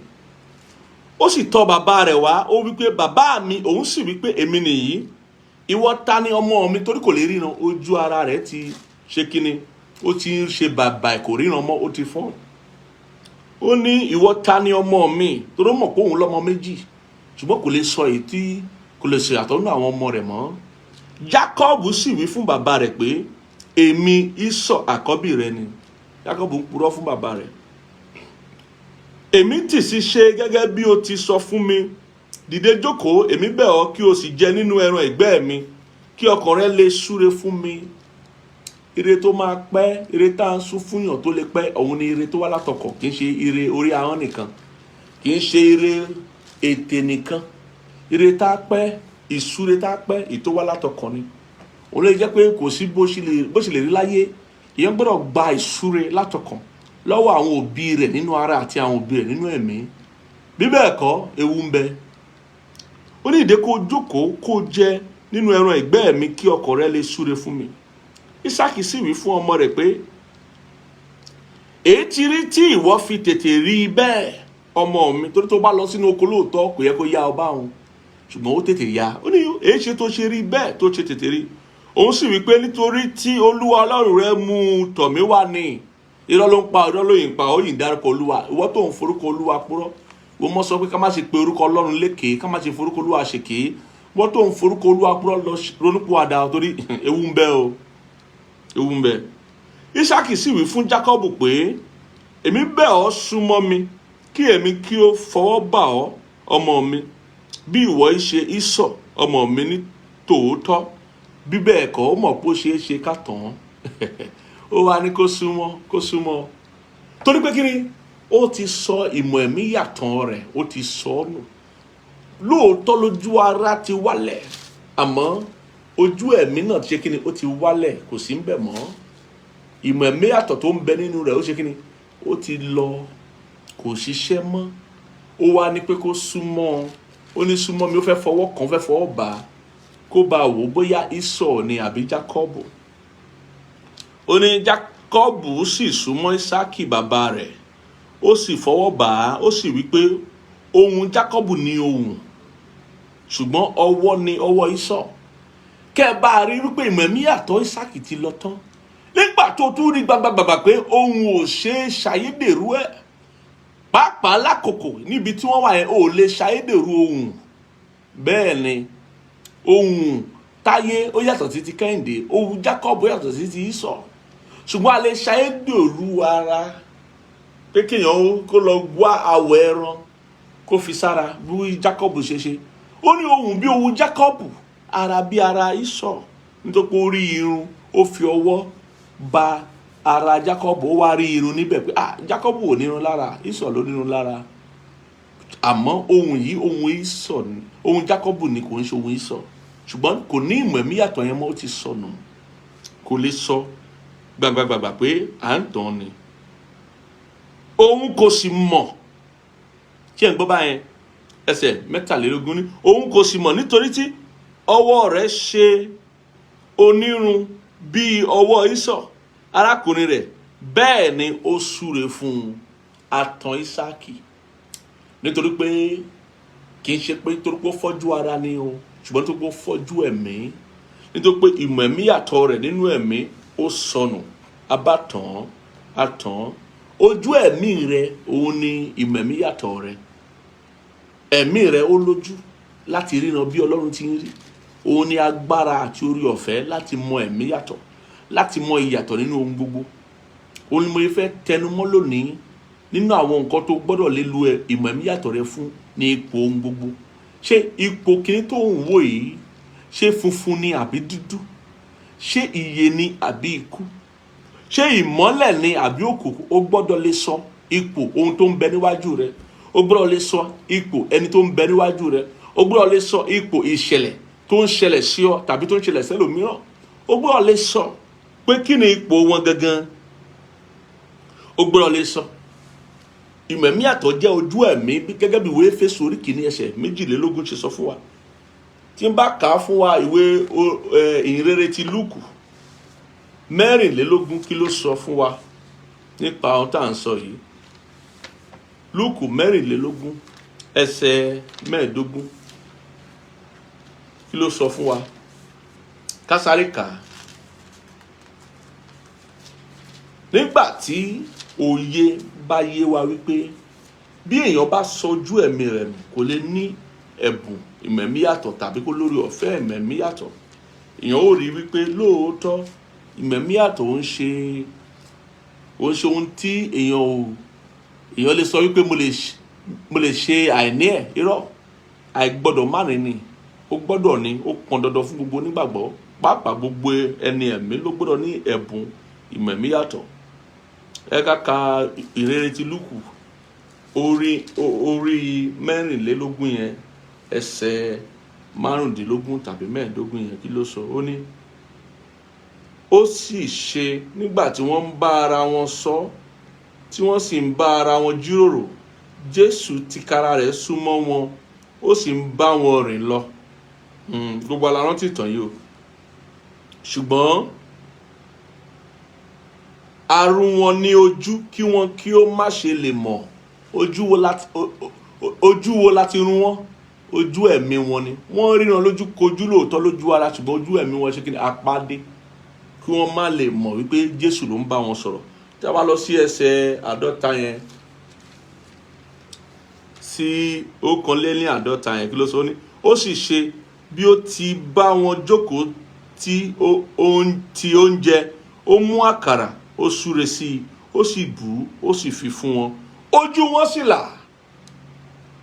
Ó sì tọ̀ bàbá rẹ̀ wá, ó wí pé, "Bàbá mi." Òun sì wí pé, "Èmi nìyí." "Ìwọ ta ni, ọmọ mi?" Torí kò lè ríran, ojú ara rẹ̀ ti ṣe kíni, ó ti ń ṣe bàbà, kò ríran mọ́, ó ti fọ́. Ó ní, "Ìwọ ta ni, ọmọ mi?" Torí ó mọ̀ pé òun lọ́mọ méjì, ṣùgbọ́n kò lè sọ èyí tí kò lè ṣe àtọ́nú àwọn ọmọ rẹ̀ mọ́. Jacob sì wí fún bàbá rẹ̀ pé, "Èmi Ísọ̀ àkọ́bí rẹ ni." Jacob ń purọ́ fún bàbá rẹ̀. "Èmi tì sí ṣe gẹ́gẹ́ bí o ti sọ fún mi. Dìde, jókòó, èmi bẹ̀ ọ́, kí o sì jẹ nínú ẹran ìgbẹ́ mi, kí ọkàn rẹ lè súre fún mi." Ire tó máa pẹ́, ire tá à ń sún fúnyàn tó lè pẹ́, òun ni ire tó wá látọkàn. Kì í ṣe ire orí ahọ́n nìkan, kì í ṣe ire ètè nìkan. Ire tá a pẹ́, ìsúre tá a pẹ́, ìtó wá látọkàn ni. Òun lè jẹ́ pé kò sí bó ṣe lè rí láyé, èèyàn gbọ́dọ̀ gba ìsúre látọkàn lọ́wọ́ àwọn òbí rẹ̀ nínú ara àti àwọn òbí rẹ̀ nínú ẹ̀mí. Bí bẹ́ẹ̀ kọ́, ewu ń bẹ. Ó ní, "Ìdè, kó jókòó, kó jẹ nínú ẹran ìgbẹ́ mi, kí ọkàn rẹ lè súre fún mi." Ísákì sì wí fún ọmọ rẹ̀ pé, "Èyí ti rí tí ìwọ fi tètè rí i bẹ́ẹ̀, ọmọ mi?" Torí tó bá lọ sínú oko lóòótọ́, kò yẹ kó yá ọba òun, ṣùgbọ́n ó tètè yá. Ó ní, "Èyí ṣe tó ṣe rí bẹ́ẹ̀, tó ṣe tètè rí?" Òun sì wí pé, "Nítorí tí Olúwa Ọlọ́run rẹ mú un tọ̀ mí wá ní." Irọ́ ló ń pa, irọ́ ló yìn pa, ó yìn dárúkọ Olúwa. Ìwọ tó ń forúkọ Olúwa purọ́, wọ́n mọ́ sọ pé ká má ṣe pe orúkọ Ọlọ́run lékè, ká má ṣe forúkọ Olúwa ṣèké. Wọ́n tó ń forúkọ Olúwa purọ́, lọ ronúpìwàdà, torí ewu ń bẹ o, ewu ń bẹ. Ísákì sì wí fún Jákọ́bù pé, "Èmi bẹ̀ ọ́, súnmọ́ mi, kí èmi kí ó fọwọ́ bà ọ́, ọmọ mi, bí ìwọ ṣe Ísọ̀ ọmọ mi ní tòótọ́, bí bẹ́ẹ̀ kọ́." Ó mọ̀ pé ó ṣeé ṣe ká tàn án. Ó wá ní kó súnmọ́, kó súnmọ́, torí pé kí ni? Ó ti sọ ìmọ̀ ẹ̀mí yàtọ̀ rẹ̀, ó ti sọ ọ́ nù. Lóòótọ́, lójú ara ti wálẹ̀, àmọ́ ojú ẹ̀mí náà ti ṣe kí ni? Ó ti wálẹ̀, kò sí ń bẹ̀ mọ́. Ìmọ̀ ẹ̀mí yàtọ̀ tó ń bẹ nínú rẹ̀, ó ṣe kí ni? Ó ti lọ, kò ṣiṣẹ́ mọ́. Ó wá ní pé kó súnmọ́. Ó ní, "Súnmọ́ mi." Ó fẹ́ fọwọ́ kàn, ó fẹ́ fọwọ́ bà á, kó bá wò ó bóyá Ísọ̀ ni àbí Jákọ́bù. Ó ní Jákọ́bù sì súnmọ́ Ísákì bàbá rẹ̀, ó sì fọwọ́ bà á, ó sì wí pé, "Ohùn Jákọ́bù ni ohùn, ṣùgbọ́n ọwọ́ ni ọwọ́ Ísọ̀." Kẹ́ ẹ bá a rí wípé ìmọ̀ ẹ̀mí yàtọ̀ Ísákì ti lọ tán, nígbà tó tún rí gbagbagbàgbà pé ohun ò ṣe é ṣàyédèrú ẹ̀, pàápàá lákòókò níbi tí wọ́n wà yẹn, ò lè ṣàyédèrú ohùn. Bẹ́ẹ̀ ni ohùn Táyé ó yàtọ̀ sí ti Kẹ́hìndé, ohùn Jacob ó yàtọ̀ sí ti Ísọ̀, ṣùgbọ́n a lè ṣàyédèrú ara, pé kéèyàn ó kó lọ wá àwọ̀ ẹran kó fi sára bí Jacob ṣe ṣe. Ó ní ohùn bí ohùn Jacob, ara bí ara Ísọ̀, nítorí pé ó rí irun. Ó fi ọwọ́ ba ara Jacob, ó wá rí irun níbẹ̀ pé, ah, Jacob ò nírun lára, Ísọ̀ ló nírun lára. Àmọ́ ohùn yìí, ohùn Ísọ̀ ni, ohùn Jacob ni, kò ń ṣe ohùn Ísọ̀. Ṣùgbọ́n kò ní ìmọ̀ ẹ̀mí yàtọ̀ yẹn mọ́, ó ti sọnù, kò lè sọ gbàgbàgbàgbà pé à ń tàn ni. Òun kò sì mọ̀. Ṣé ẹ̀ ń gbọ́ báyẹn? Ẹsẹ̀ 23 ní òun kò sì mọ̀, nítorí tí ọwọ́ rẹ̀ ṣe onírun bíi ọwọ́ Ísọ̀ arákùnrin rẹ̀. Bẹ́ẹ̀ ni ó súre fún un. Àtàn Ísákì, nítorí pé kì í ṣe pé torí pé ó fọ́jú ara ni o, ṣùgbọ́n nítorí pé ó fọ́jú ẹ̀mí, nítorí pé ìmọ̀ ẹ̀mí yàtọ̀ rẹ̀ nínú ẹ̀mí ó sọnù. Abátàn àtàn ojú ẹ̀mí rẹ̀, òun ni ìmọ̀ ẹ̀mí yàtọ̀ rẹ̀. Ẹ̀mí rẹ̀ ó lójú láti ríran bí Ọlọ́run ti ń rí. Òun ni agbára àti orí ọ̀fẹ́ láti mọ ẹ̀mí yàtọ̀, láti mọ ìyàtọ̀ nínú ohun gbogbo. Òun ni mo fẹ́ tẹnumọ́ lónìí. Nínú àwọn nǹkan tó gbọ́dọ̀ lè lu ìmọ̀ ẹ̀mí yàtọ̀ rẹ fún ní ipò ohun gbogbo. Ṣé ipò kíní tó ń wò yìí, ṣé funfun ni àbí dúdú? Ṣé ìyè ni àbí ikú? Ṣé ìmọ́lẹ̀ ni àbí òkùnkùn? Ó gbọ́dọ̀ lè sọ ipò ohun tó ń bẹ níwájú rẹ. Ó gbọ́dọ̀ lè sọ ipò ẹni tó ń bẹ níwájú rẹ. Ó gbọ́dọ̀ lè sọ ipò ìṣẹ̀lẹ̀ tó ń ṣẹlẹ̀ sí ọ tàbí tó ń ṣẹlẹ̀ sẹ́lòmíràn. Ó gbọ́dọ̀ lè sọ pé kí ni ipò wọn gangan. Ó gbọ́dọ̀ lè sọ. Ìmọ̀ ẹ̀mí àtọ̀ jẹ́ ojú ẹ̀mí, gẹ́gẹ́ bí ìwé Éfésù orí 1 ẹsẹ̀ 22 ṣe sọ fún wa. Tí n bá kà á fún wa, ìwé ìhìnrere ti Lúùkù 24, kí ló sọ fún wa nípa ohun tá à ń sọ yìí? Lúùkù 24 ẹsẹ̀ 15, kí ló sọ fún wa? Ká sáré kà á. Nígbà tí òye bá yé wa wípé bí èèyàn bá sọjú ẹ̀mí rẹ̀ nù, kò lè ní ẹ̀bùn ìmọ̀ ẹ̀mí yàtọ̀ tàbí kó lórí ọ̀fẹ́ ìmọ̀ ẹ̀mí yàtọ̀, èèyàn ó rí wípé lóòótọ́ ìmọ̀ ẹ̀mí yàtọ̀ ó ń ṣe ohun tí èèyàn ò èèyàn lè sọ wípé mo lè ṣe àìní ẹ̀. Irọ́, àìgbọ́dọ̀ má ní ni. Ó gbọ́dọ̀ ní, ó pọn dandan fún gbogbo onígbàgbọ́, pàápàá gbogbo ẹni ẹ̀mí ló gbọ́dọ̀ ní ẹ̀bùn ìmọ̀ ẹ̀mí yàtọ̀. Ẹ ká ka Ìrere ti Lúùkù orí 24 yẹn, ẹsẹ̀ 15 tàbí 15 yẹn. Kí ló sọ? Ó ní, ó sì ṣe nígbà tí wọ́n ń bá ara wọn sọ, tí wọ́n sì ń bá ara wọn jíròrò, Jésù tìkára rẹ̀ súnmọ́ wọn, ó sì ń bá wọn rìn lọ. Gbogbo wa la rántí ìtàn yìí o. Ṣùgbọ́n a rú wọn ní ojú kí wọn kí ó má ṣe lè mọ̀. Ojú wo láti rú wọn? Ojú ẹ̀mí wọn ni. Wọ́n ríran lójú kojú lóòótọ́, lójú ara, ṣùgbọ́n ojú ẹ̀mí wọn ṣe kí ni? Apádé, kí wọ́n má lè mọ̀ wípé Jésù ló ń bá wọn sọ̀rọ̀. Tí a bá lọ sí ẹsẹ̀ 50 yẹn sí 51 yẹn, kí ló sọ? Ó ní, ó sì ṣe bí ó ti bá wọn jókòó tí ti oúnjẹ, ó mú àkàrà, ó súre sí i, ó sì bù ú, ó sì fi fún wọn. Ojú wọn sì là,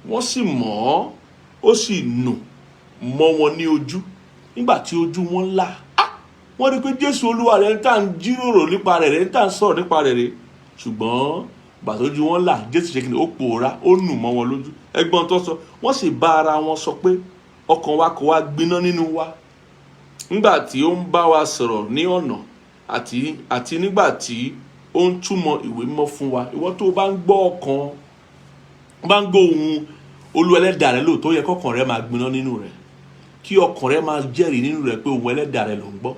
wọ́n sì mọ̀ ọ́, ó sì nù mọ́ wọn ní ojú. Nígbà tí ojú wọn là, ah, wọ́n rí i pé Jésù Olúwa rẹ̀ ń tà ń jíròrò nípa rẹ̀ ń tà ń sọ̀rọ̀ nípa rẹ̀. Ṣùgbọ́n gbà tójú wọn là, Jésù ṣe kí ni? Ó pòórá, ó nù mọ́ wọn lójú. Ẹgbọ́n tó sọ, wọ́n sì bá ara wọn sọ pé, ọkàn wa kò wá gbiná nínú wa nígbà tí ó ń bá wa sọ̀rọ̀ ní ọ̀nà àti nígbà tí ó ń túmọ̀ ìwé mímọ́ fún wa? Ìwọ tó o bá ń gbọ́ ọkàn, bá ń gbọ́ ohùn Olúwa Ẹlẹ́dàá rẹ lóòótọ́, yẹ kọ́kàn rẹ máa gbiná nínú rẹ, kí ọkàn rẹ máa jẹ́rìí nínú rẹ pé ohùn Ẹlẹ́dàá rẹ ló ń gbọ́.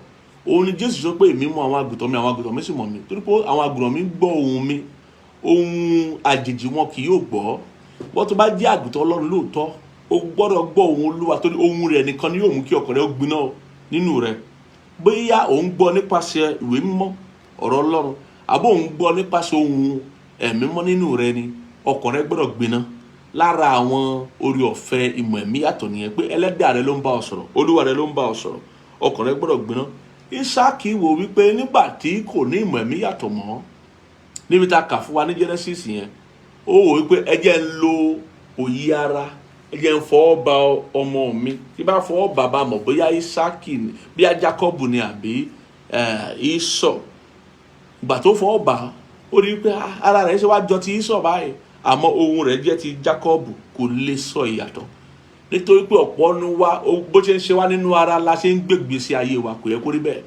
Òun ni Jésù sọ pé, èmi mọ àwọn àgùntàn mi, àwọn àgùntàn mi sì mọ̀ mí, torí pé àwọn àgùntàn mi gbọ́ ohùn mi, ohùn àjèjì wọn kì yóò gbọ́. Wọ́n tó bá jẹ́ àgùntàn Ọlọ́run lóòótọ́, o gbọ́dọ̀ gbọ́ ohùn Olúwa, torí ohùn rẹ̀ nìkan ni yóò mú kí ọkàn rẹ ó gbiná nínú rẹ. Bóyá òun gbọ́ nípasẹ̀ ìwé mímọ́, ọ̀rọ̀ Ọlọ́run, àbó òun gbọ́ nípasẹ̀ ohùn ẹ̀mí mọ́ nínú rẹ ni, ọkàn rẹ gbọ́dọ̀ gbiná. Lára àwọn orí ọ̀fẹ́ ìmọ̀ ẹ̀mí yàtọ̀ nìyẹn, pé Ẹlẹ́dàá rẹ ló ń bá ọ sọ̀rọ̀, Olúwa rẹ ló ń bá ọ sọ̀rọ̀, ọkàn rẹ gbọ́dọ̀ gbiná. Ísáàkì wò wípé nígbà tí kò ní ìmọ̀ ẹ̀mí yàtọ̀ mọ́, níbi tá a kà fún wa ní Genesis yẹn, ó wò wípé ẹ jẹ́ ń lo òye ara, ẹ jẹ́ ń fọwọ́ ba ọmọ mi, tí bá fọwọ́ bà bá mọ̀ bóyá Ísáàkì ni, bóyá Jákọ́bù ni àbí Ísọ̀. Ìgbà tó fọwọ́ bà, ó rí i pé ara rẹ̀ ṣe wá jọ ti Ísọ̀ báyìí, àmọ́ ohùn rẹ̀ jẹ́ ti Jákọ́bù. Kò lè sọ ìyàtọ̀, nítorí pé ọ̀pọ̀ nu wa, bó ṣe ń ṣe wá nínú ara la ṣe ń gbègbè sí ayé wa. Kò yẹ kó rí bẹ́ẹ̀.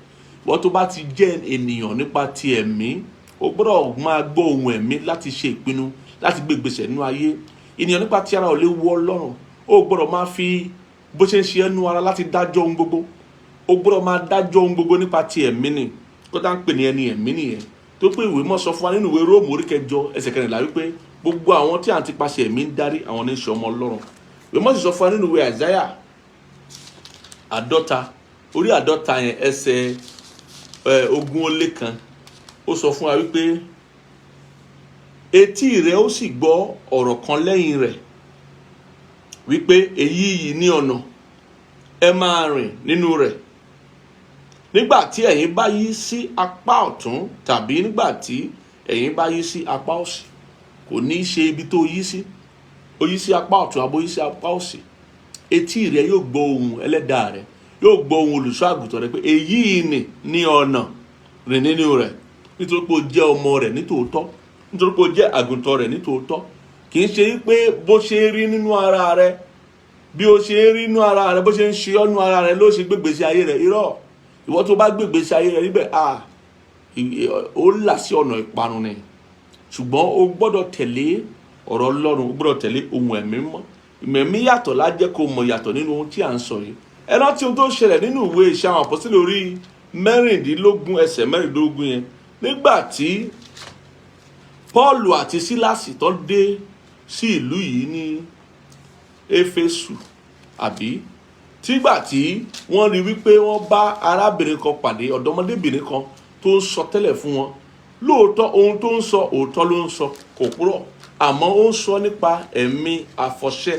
Wọ́n tó bá ti jẹ́ ènìyàn nípa ti ẹ̀mí, o gbọ́dọ̀ máa gbọ́ ohùn ẹ̀mí láti ṣe ìpinnu, láti gbé ìgbésẹ̀ nínú ayé. Ènìyàn nípa ti ara ò lè wọ Ọlọ́run. O gbọ́dọ̀ máa fi bó ṣe ń ṣe ẹnu ara láti dájọ́ ohun gbogbo. O gbọ́dọ̀ máa dájọ́ ohun gbogbo nípa ti ẹ̀mí ni. Kó tá ń pè ní ẹni ẹ̀mí nìyẹn, tó pé ìwé mọ́ sọ fún wa nínú ìwé Róòmù orí 8 ẹsẹ̀ 14 wípé gbogbo àwọn tí à ń ti paṣẹ ẹ̀mí ń darí, àwọn ní í ṣe ọmọ Ọlọ́run. Ìwé mọ́ sì sọ fún wa nínú ìwé Àìsáyà 50, orí 50 yẹn, ẹsẹ̀ 21, ó sọ fún wa wípé etí rẹ̀ ó sì gbọ́ ọ̀rọ̀ kan lẹ́yìn rẹ̀ wípé, èyí yìí ní ọ̀nà, ẹ máa rìn nínú rẹ̀, nígbà tí ẹ̀yin bá yí sí apá ọ̀tún tàbí nígbà tí ẹ̀yin bá yí sí apá òsì. Kò ní í ṣe ibi tó yí sí, ó yí sí apá ọ̀tún àbó yí sí apá òsì, etí rẹ yóò gbọ́ ohùn Ẹlẹ́dàá rẹ, yóò gbọ́ ohùn olùṣọ́ àgùntàn rẹ pé èyí ni ní ọ̀nà, rìn nínú rẹ̀, nítorí pé o jẹ́ ọmọ rẹ̀ nítòótọ́, nítorí pé o jẹ́ àgùntàn rẹ̀ nítòótọ́. Kì í ṣe pé bó ṣe rí nínú ara rẹ, bí o ṣe rí nínú ara rẹ, bó ṣe ń ṣe ọ́ nínú ara rẹ ló ṣe gbégbèsè ayé rẹ. Irọ́. Ìwọ tó bá gbégbèsè ayé rẹ níbẹ̀, ah, ó là sí ọ̀nà ìparun ni. Ṣùgbọ́n o gbọ́dọ̀ tẹ̀lé ọ̀rọ̀ Ọlọ́run, o gbọ́dọ̀ tẹ̀lé ohun ẹ̀mí mọ́. Ìmọ̀ ẹ̀mí yàtọ̀ lájẹ́ kó mọ̀ yàtọ̀ nínú ohun tí à ń sọ yìí. Ẹ rántí ohun tó ṣẹlẹ̀ nínú ìwé Iṣẹ́ Àwọn Àpọ́sítélì orí 16 ẹsẹ̀ 16 yẹn, nígbà tí Pọ́ọ̀lù àti Sílásì tó dé sí ìlú yìí ní Éfésù, àbí tígbà tí wọ́n rí wípé wọ́n bá arábìnrin kan pàdé, ọ̀dọ́mọdébìnrin kan tó ń sọ tẹ́lẹ̀ fún wọn. Lóòótọ́, ohun tó ń sọ, òótọ́ ló ń sọ, kò purọ́, àmọ́ ó ń sọ nípa ẹ̀mí àfọ̀ṣẹ,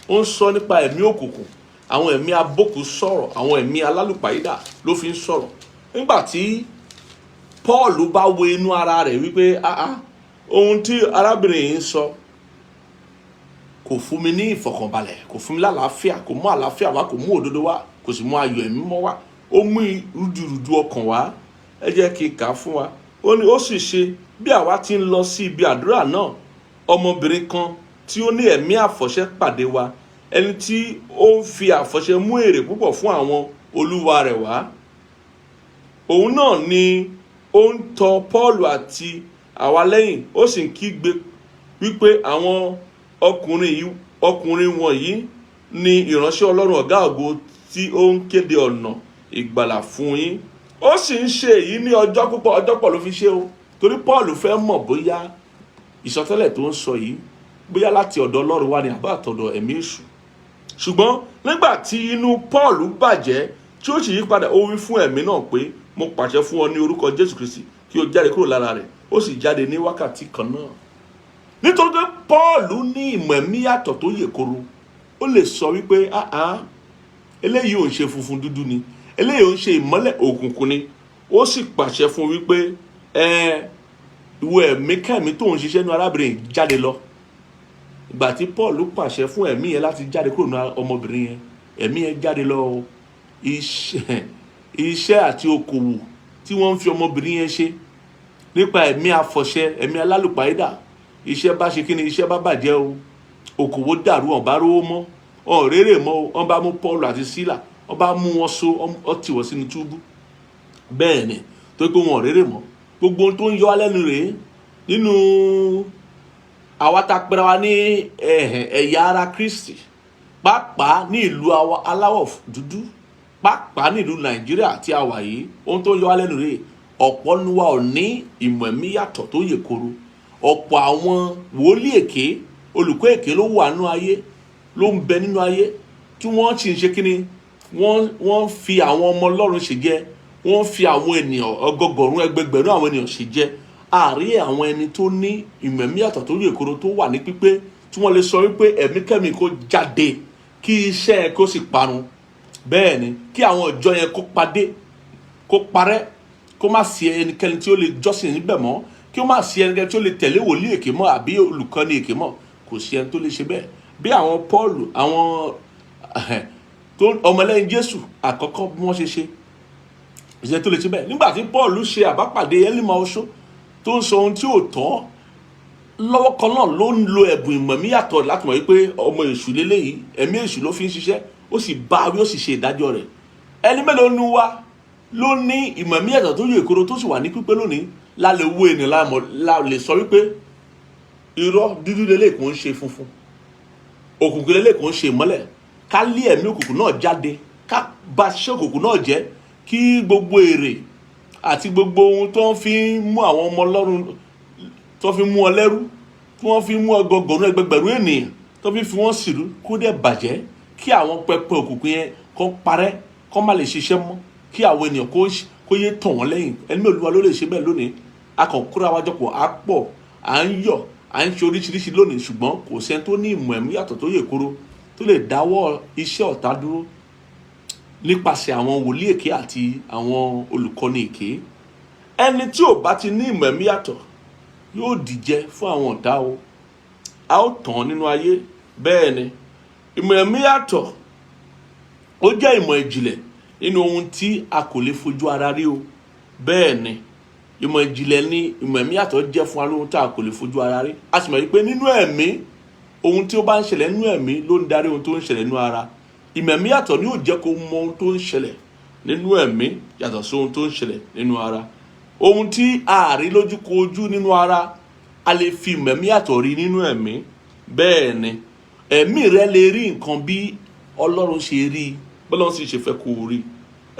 ó ń sọ nípa ẹ̀mí òkùnkùn, àwọn ẹ̀mí abókù sọ̀rọ̀, àwọn ẹ̀mí alálùpàídà ló fi ń sọ̀rọ̀. Nígbà tí Paul bá wo inú ara rẹ̀ wípé, "Ah ah, ohun tí arábìnrin yìí ń sọ kò fún mi ní ìfọ̀kànbalẹ̀, kò fún mi lálàáfíà, kò mú àlàáfíà wá, kò mú òdodo wá, kò sì mú ayọ̀ ẹ̀mí mọ́ wá, ó mú rúdurùdu ọkàn wá." Ẹ jẹ́ kí n kà á fún wa. Ó ní, "Ó sì ṣe, bí àwa ti ń lọ sí ibi àdúrà náà, ọmọbìnrin kan tí ó ní ẹ̀mí àfọ̀ṣẹ pàdé wa, ẹni tí ó ń fi àfọ̀ṣẹ mú èrè púpọ̀ fún àwọn olúwa rẹ̀ wá. Òun náà ni ó ń tọ Pọ́ọ̀lù àti àwa lẹ́yìn, ó sì ń kígbe wípé, 'Àwọn ọkùnrin yìí, ọkùnrin wọ̀nyí ni ìránṣẹ́ Ọlọ́run Ọ̀gá Ògo tí ó ń kéde ọ̀nà ìgbàlà fún yín.' Ó sì ń ṣe èyí ní ọjọ́ púpọ̀." Ọjọ́ pọ̀ ló fi ṣe o, torí Paul fẹ́ mọ̀ bóyá ìsọtẹ́lẹ̀ tó ń sọ yìí, bóyá láti ọ̀dọ̀ Ọlọ́run wá ní àbá àtọ̀dọ̀ ẹ̀mí èṣù. "Ṣùgbọ́n nígbà tí inú Paul bàjẹ́, tí ó sì yí padà, ó wí fún ẹ̀mí náà pé, 'Mo pàṣẹ fún ọ ní orúkọ Jésù Kristi kí o jáde kúrò lára rẹ̀.' Ó sì jáde ní wákàtí kan náà." Nítorí pé Paul ní ìmọ̀ ẹ̀mí yàtọ̀ tó yè koro, ó lè sọ wípé, "Ah ah, eléyìí ò ń ṣe funfun, dúdú ni. Eléyìí ò ń ṣe ìmọ́lẹ̀, òkùnkùn ni." Ó sì pàṣẹ fún wípé, "Ẹ ìwọ ẹ̀mí kẹ́mi tó ń ṣiṣẹ́ ní arábìnrin yìí, jáde lọ." Ìgbà tí Paul pàṣẹ fún ẹ̀mí yẹn láti jáde kúrò ní ọmọbìnrin yẹn, ẹ̀mí yẹn jáde lọ o. Iṣẹ́ àti okòwò tí wọ́n ń fi ọmọbìnrin yẹn ṣe nípa ẹ̀mí àfọ̀ṣẹ, ẹ̀mí alálùpàídà, iṣẹ́ bá ṣe kíni, iṣẹ́ bá bàjẹ́ o, okòwò dàrú, ọ̀n bá rówó mọ́, ọ̀n rérè mọ́ o. Wọ́n bá mú Paul àti Sílà, wọ́n bá mú wọn so, wọ́n tì wọ́n sínú túbú. Bẹ́ẹ̀ ni, tó pé wọn ò rérè mọ́. Gbogbo ohun tó ń yọ wá lẹ́nu rèé nínú àwa tá a pera wa ní ẹ̀yà ara Kristi, pàápàá ní ìlú aláwọ̀ dúdú, pàápàá ní ìlú Nàìjíríà tí a wà yìí. Ohun tó ń yọ wá lẹ́nu rèé, ọ̀pọ̀ nu wa ò ní ìmọ̀ ẹ̀mí yàtọ̀ tó yè koro. Ọ̀pọ̀ àwọn wòlíì èké, olùkọ́ èké ló wà nínú ayé, ló ń bẹ nínú ayé, tí wọ́n sì ń ṣe kíni, wọ́n fi àwọn ọmọ Ọlọ́run ṣèjẹ, wọ́n fi àwọn ènìyàn, ọgọgọ̀rún, ẹgbẹgbẹ̀rún àwọn ènìyàn ṣèjẹ. Àárí àwọn ẹni tó ní ìmọ̀ ẹ̀mí yàtọ̀ tó yè koro, tó wà ní pípé, tí wọ́n lè sọ wípé ẹ̀mí kẹ́mi kó jáde, kí iṣẹ́ ẹ kó sì parun. Bẹ́ẹ̀ ni, kí àwọn ìjọ yẹn kó padé, kó parẹ́, kó má sí ẹnikẹ́ni tí ó lè jọ́sìn níbẹ̀ mọ́, kí ó má sí ẹnikẹ́ni tí ó lè tẹ̀lé wòlíì èké mọ́ àbí olùkọ́ni èké mọ́. Kò sí ẹni tó lè ṣe bẹ́ẹ̀. Bí àwọn Paul, àwọn tó ọmọlẹ́yìn Jésù àkọ́kọ́, bí wọ́n ṣe ṣe ìṣe tó lè ṣe bẹ́ẹ̀. Nígbà tí Paul ṣe àbápàdé Élímà oṣó tó ń sọ ohun tí ò tọ́, lọ́wọ́ kan náà ló ń lo ẹ̀bùn ìmọ̀ ẹ̀mí yàtọ̀ láti mọ̀ wípé ọmọ èṣù lélẹ́yìí, ẹ̀mí èṣù ló fi ń ṣiṣẹ́. Ó sì bá wí, ó sì ṣe ìdájọ́ rẹ̀. Ẹni mélòó nu wa ló ní ìmọ̀ ẹ̀mí yàtọ̀ tó yè koro, tó sì wà ní pípé lónìí, la lè wo ènìyàn láàmọ̀, la lè sọ wípé irọ́, dúdú lélẹ́yìí, kò ń ṣe funfun, òkùnkùn lélẹ́yìí, kò ń ṣe ìmọ́lẹ̀, ká lé ẹ̀mí òkùnkùn náà jáde, ká bà ṣe òkùnkùn náà jẹ́, kí gbogbo èrè àti gbogbo ohun tó ń fi mú àwọn ọmọ Ọlọ́run, tó fi mú ọ lẹ́rú, tí wọ́n fi mú ọgọgọ̀rún, ẹgbẹgbẹ̀rún ènìyàn, tó fi wọ́n sìrú, kó dẹ̀ bàjẹ́, kí àwọn pẹpẹ òkùnkùn yẹn kó parẹ́, kó má lè ṣiṣẹ́ mọ́, kí àwọn ènìyàn kó yé tàn wọ́n lẹ́yìn? Ẹni mélòó wa ló lè ṣe bẹ́ẹ̀ lónìí? A kàn kóra wa jọpọ̀, á pọ̀, à ń yọ̀, à ń ṣe oríṣiríṣi lónìí, ṣùgbọ́n kò sẹ́ni tó ní ìmọ̀ ẹ̀mí yàtọ̀ tó yè koro tó lè dáwọ́ iṣẹ́ ọ̀tá dúró nípasẹ̀ àwọn wòlíì èké àti àwọn olùkọ́ni èké. Ẹni tí ò bá ti ní ìmọ̀ ẹ̀mí yàtọ̀ yóò dìjẹ fún àwọn ọ̀tá o, a ó tàn nínú ayé. Bẹ́ẹ̀ ni, ìmọ̀ ẹ̀mí yàtọ̀, ó jẹ́ ìmọ̀ ìjìnlẹ̀ nínú ohun tí a kò lè fojú ara rí o. Bẹ́ẹ̀ ni, ìmọ̀ ìjìnlẹ̀ ní ìmọ̀ ẹ̀mí yàtọ̀ jẹ́ fún wa lóhun tí a kò lè fojú ara rí. A sì mọ̀ wípé nínú ẹ̀mí, ohun tí ó bá ń ṣẹlẹ̀ nínú ẹ̀mí ló ń darí ohun tó ń ṣẹlẹ̀ nínú ara. Ìmọ̀ ẹ̀mí yàtọ̀ ni yóò jẹ́ kó mọ ohun tó ń ṣẹlẹ̀ nínú ẹ̀mí yàtọ̀ sí ohun tó ń ṣẹlẹ̀ nínú ara. Ohun tí a rí lójú kojú nínú ara, a lè fi ìmọ̀ ẹ̀mí yàtọ̀ rí nínú ẹ̀mí. Bẹ́ẹ̀ ni, ẹ̀mí rẹ lè rí nǹkan bí Ọlọ́run ṣe rí, bọ́lọ́run sì ṣe fẹ́ kó o rí.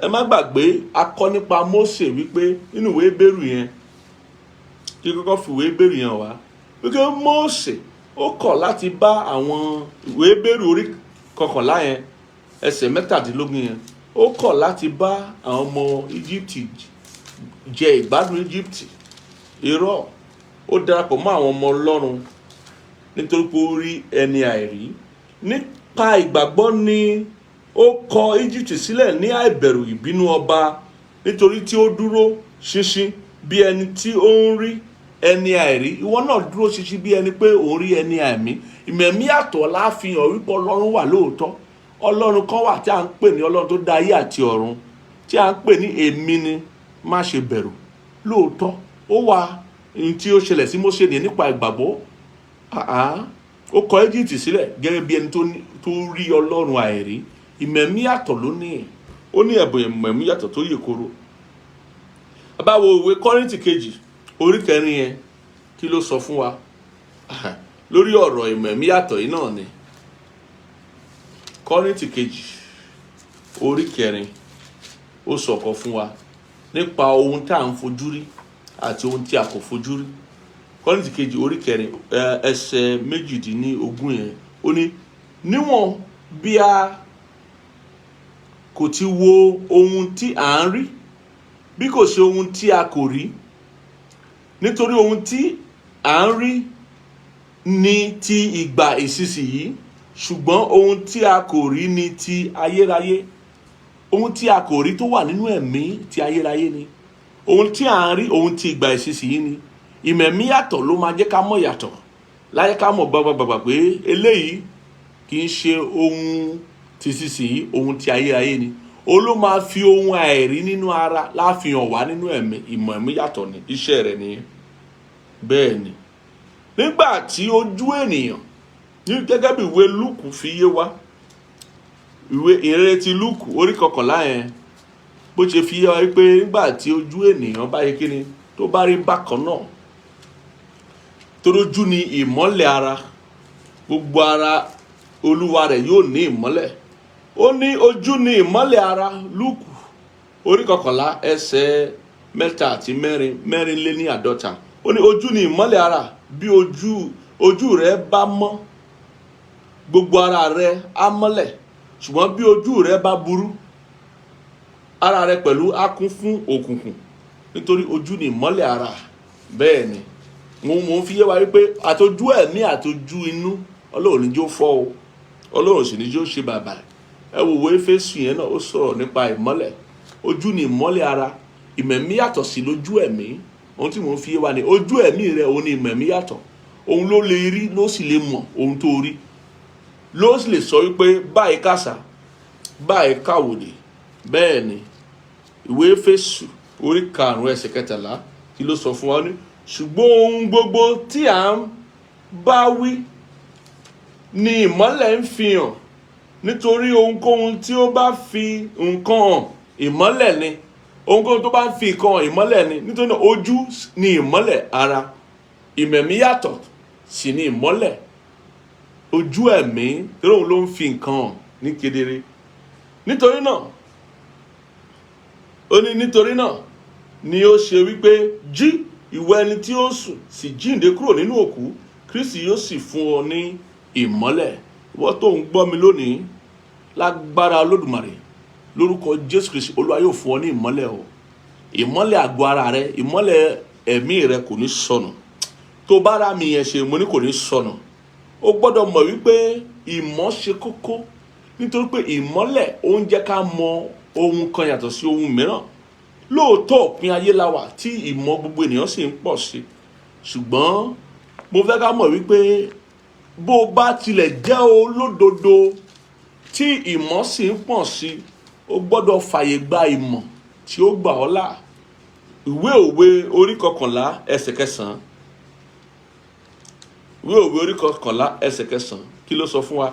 Ẹ má gbàgbé, a kọ́ nípa Mósè wípé nínú ìwé Hébérù yẹn, kí kọ́kọ́ fi ìwé Hébérù yẹn wá, wípé Mósè ó kọ̀ láti bá àwọn, ìwé Hébérù orí 11 yẹn, ẹsẹ̀ 17 yẹn, ó kọ̀ láti bá àwọn ọmọ Íjíbítì jẹ ìgbádùn Íjíbítì. Irọ́, ó darapọ̀ mọ́ àwọn ọmọ Ọlọ́run nítorí pé ó rí ẹni àìrí. Nípa ìgbàgbọ́ ni ó kọ Egypt sílẹ̀ ní àìbẹ̀rù ìbínú ọba, nítorí tí ó dúró ṣinṣin bí ẹni tí ó ń rí ẹni àìrí. Ìwọ náà dúró ṣinṣin bí ẹni pé òun rí ẹni àìmí. Ìmẹ̀mí yàtọ̀ láfihàn wípé Ọlọ́run wà lóòótọ́. Ọlọ́run kan wà tí a ń pè ní Ọlọ́run tó dá ayé àti ọ̀run, tí a ń pè ní èmi ni, má ṣe bẹ̀rù. Lóòótọ́ ó wà. Ohun tí ó ṣẹlẹ̀ sí Mósè nìyẹn. Nípa ìgbàgbọ́, ó kọ Egypt sílẹ̀ gẹ́gẹ́ bí ẹni tó rí Ọlọ́run àìrí. Ìmẹ̀mí yàtọ̀ ló ní, ó ní ẹ̀bùn ìmẹ̀mí yàtọ̀ tó yè koro. Bá wo ìwé Kọ́ríńtì kejì orí kẹrin yẹn, kí ló sọ fún wa lórí ọ̀rọ̀ ìmẹ̀mí yàtọ̀ yìí náà ni? Kọ́ríńtì kejì orí kẹrin, ó sọ̀kọ̀ fún wa nípa ohun tá à ń fojú rí àti ohun tí a kò fojú rí. Kọ́ríńtì kejì orí kẹrin, ẹsẹ̀ 18 yẹn, ó ní, níwọ̀n bí a kò ti wo ohun tí à ń rí, bí kò ṣe ohun tí a kò rí, nítorí ohun tí à ń rí ní ti ìgbà ìsinsìnyí, ṣùgbọ́n ohun tí a kò rí ní ti ayérayé. Ohun tí a kò rí tó wà nínú ẹ̀mí, ti ayérayé ni. Ohun tí à ń rí, ohun tí ìgbà ìsinsìnyí ni. Ìmẹ̀mí yàtọ̀ ló máa jẹ́ ká mọ̀ yàtọ̀ láyé, ká mọ̀ gbàgbàgbà pé eléyìí kì í ṣe ohun ti ìsinsìnyí, ohun tí ayérayé ni. Ó ló máa fi ohun àìrí nínú ara láfihàn wá nínú ẹ̀mí. Ìmọ̀ ẹ̀mí yàtọ̀ ní iṣẹ́ rẹ̀ nìyẹn. Bẹ́ẹ̀ ni, nígbà tí ojú ènìyàn ní, gẹ́gẹ́ bí ìwé Lúùkù fi yé wa, ìwé ìrere ti Lúùkù orí 11 yẹn, bó ṣe fi yé wa wípé nígbà tí ojú ènìyàn bá yẹ kíni tó bá rí bákan náà, torójú ni ìmọ́lẹ̀ ara, gbogbo ara olúwa rẹ̀ yóò ní ìmọ́lẹ̀. Ó ní ojú ni ìmọ́lẹ̀ ara. Lúùkù orí 11, ẹsẹ̀ 3 àti 4, 54, ó ní ojú ni ìmọ́lẹ̀ ara. Bí ojú rẹ bá mọ́, gbogbo ara rẹ á mọ́lẹ̀, ṣùgbọ́n bí ojú rẹ bá burú, ara rẹ pẹ̀lú á kún fún òkùnkùn. Nítorí ojú ni ìmọ́lẹ̀ ara. Bẹ́ẹ̀ ni, mo ń fi yé wa wípé àtọjú ẹ̀mí àtọjú inú, Ọlọ́run ní jó fọ́ o, Ọlọ́run sì ní jó ṣe bàbà. Ẹ wo ìwé Éfésù yẹn náà, ó sọ̀rọ̀ nípa ìmọ́lẹ̀. Ojú ni ìmọ́lẹ̀ ara, ìmẹ̀mí yàtọ̀ sí lójú ẹ̀mí. Ohun tí mò ń fi yé wa ni ojú ẹ̀mí rẹ, òun ni ìmẹ̀mí yàtọ̀. Òun ló lè rí, ló sì lè mọ̀ ohun tó rí, ló sì lè sọ wípé báyìí kàṣà, báyìí káwòdì. Bẹ́ẹ̀ ni, ìwé Éfésù orí 5, ẹsẹ̀ 13, kí ló sọ fún wa? Ní ṣùgbọ́n ohun gbogbo tí à ń bá wí ni ìmọ́lẹ̀ ń fi hàn, nítorí ohunkóhun tí ó bá fi nǹkan hàn, ìmọ́lẹ̀ ni. Ohunkóhun tó bá ń fi nǹkan hàn, ìmọ́lẹ̀ ni. Nítorí náà, ojú ni ìmọ́lẹ̀ ara, ìmẹ̀mí yàtọ̀ sì ni ìmọ́lẹ̀ ojú ẹ̀mí, torí òun ló ń fi nǹkan hàn ní kedere. Nítorí náà, ó ní nítorí náà ni ó ṣe wípé, jí, ìwọ ẹni tí ó sùn, sì jíǹde kúrò nínú òkú, Kristi yóò sì fún ọ ní ìmọ́lẹ̀. Ìwọ tó ń gbọ́ mi lónìí, lágbára Olódùmarè, lórúkọ Jésù Kristi, Olúwa yóò fún ọ ní ìmọ́lẹ̀ o. Ìmọ́lẹ̀ àgọ́ ara rẹ, ìmọ́lẹ̀ ẹ̀mí rẹ kò ní sọnù. Tó bá rà mí yẹn ṣe, mo ní kò ní sọnù. O gbọ́dọ̀ mọ̀ wípé ìmọ̀ ṣe kókó, nítorí pé ìmọ́lẹ̀ ó ń jẹ́ ká mọ ohun kan yàtọ̀ sí ohun mìíràn. Lóòótọ́, òpin ayé la wà tí ìmọ̀ gbogbo ènìyàn sì ń pọ̀ sí, ṣùgbọ́n mo fẹ́ ká mọ̀ wípé bó o bá tilẹ̀ jẹ́ olódodo tí ìmọ̀ sì ń pọ̀ sí, o gbọ́dọ̀ fàyè gba ìmọ̀ tí ó gbà ọ́ là. Ìwé Òwe orí 11, ẹsẹ̀ 9. Ìwé Òwe orí 11, ẹsẹ̀ 9, kí ló sọ fún wa?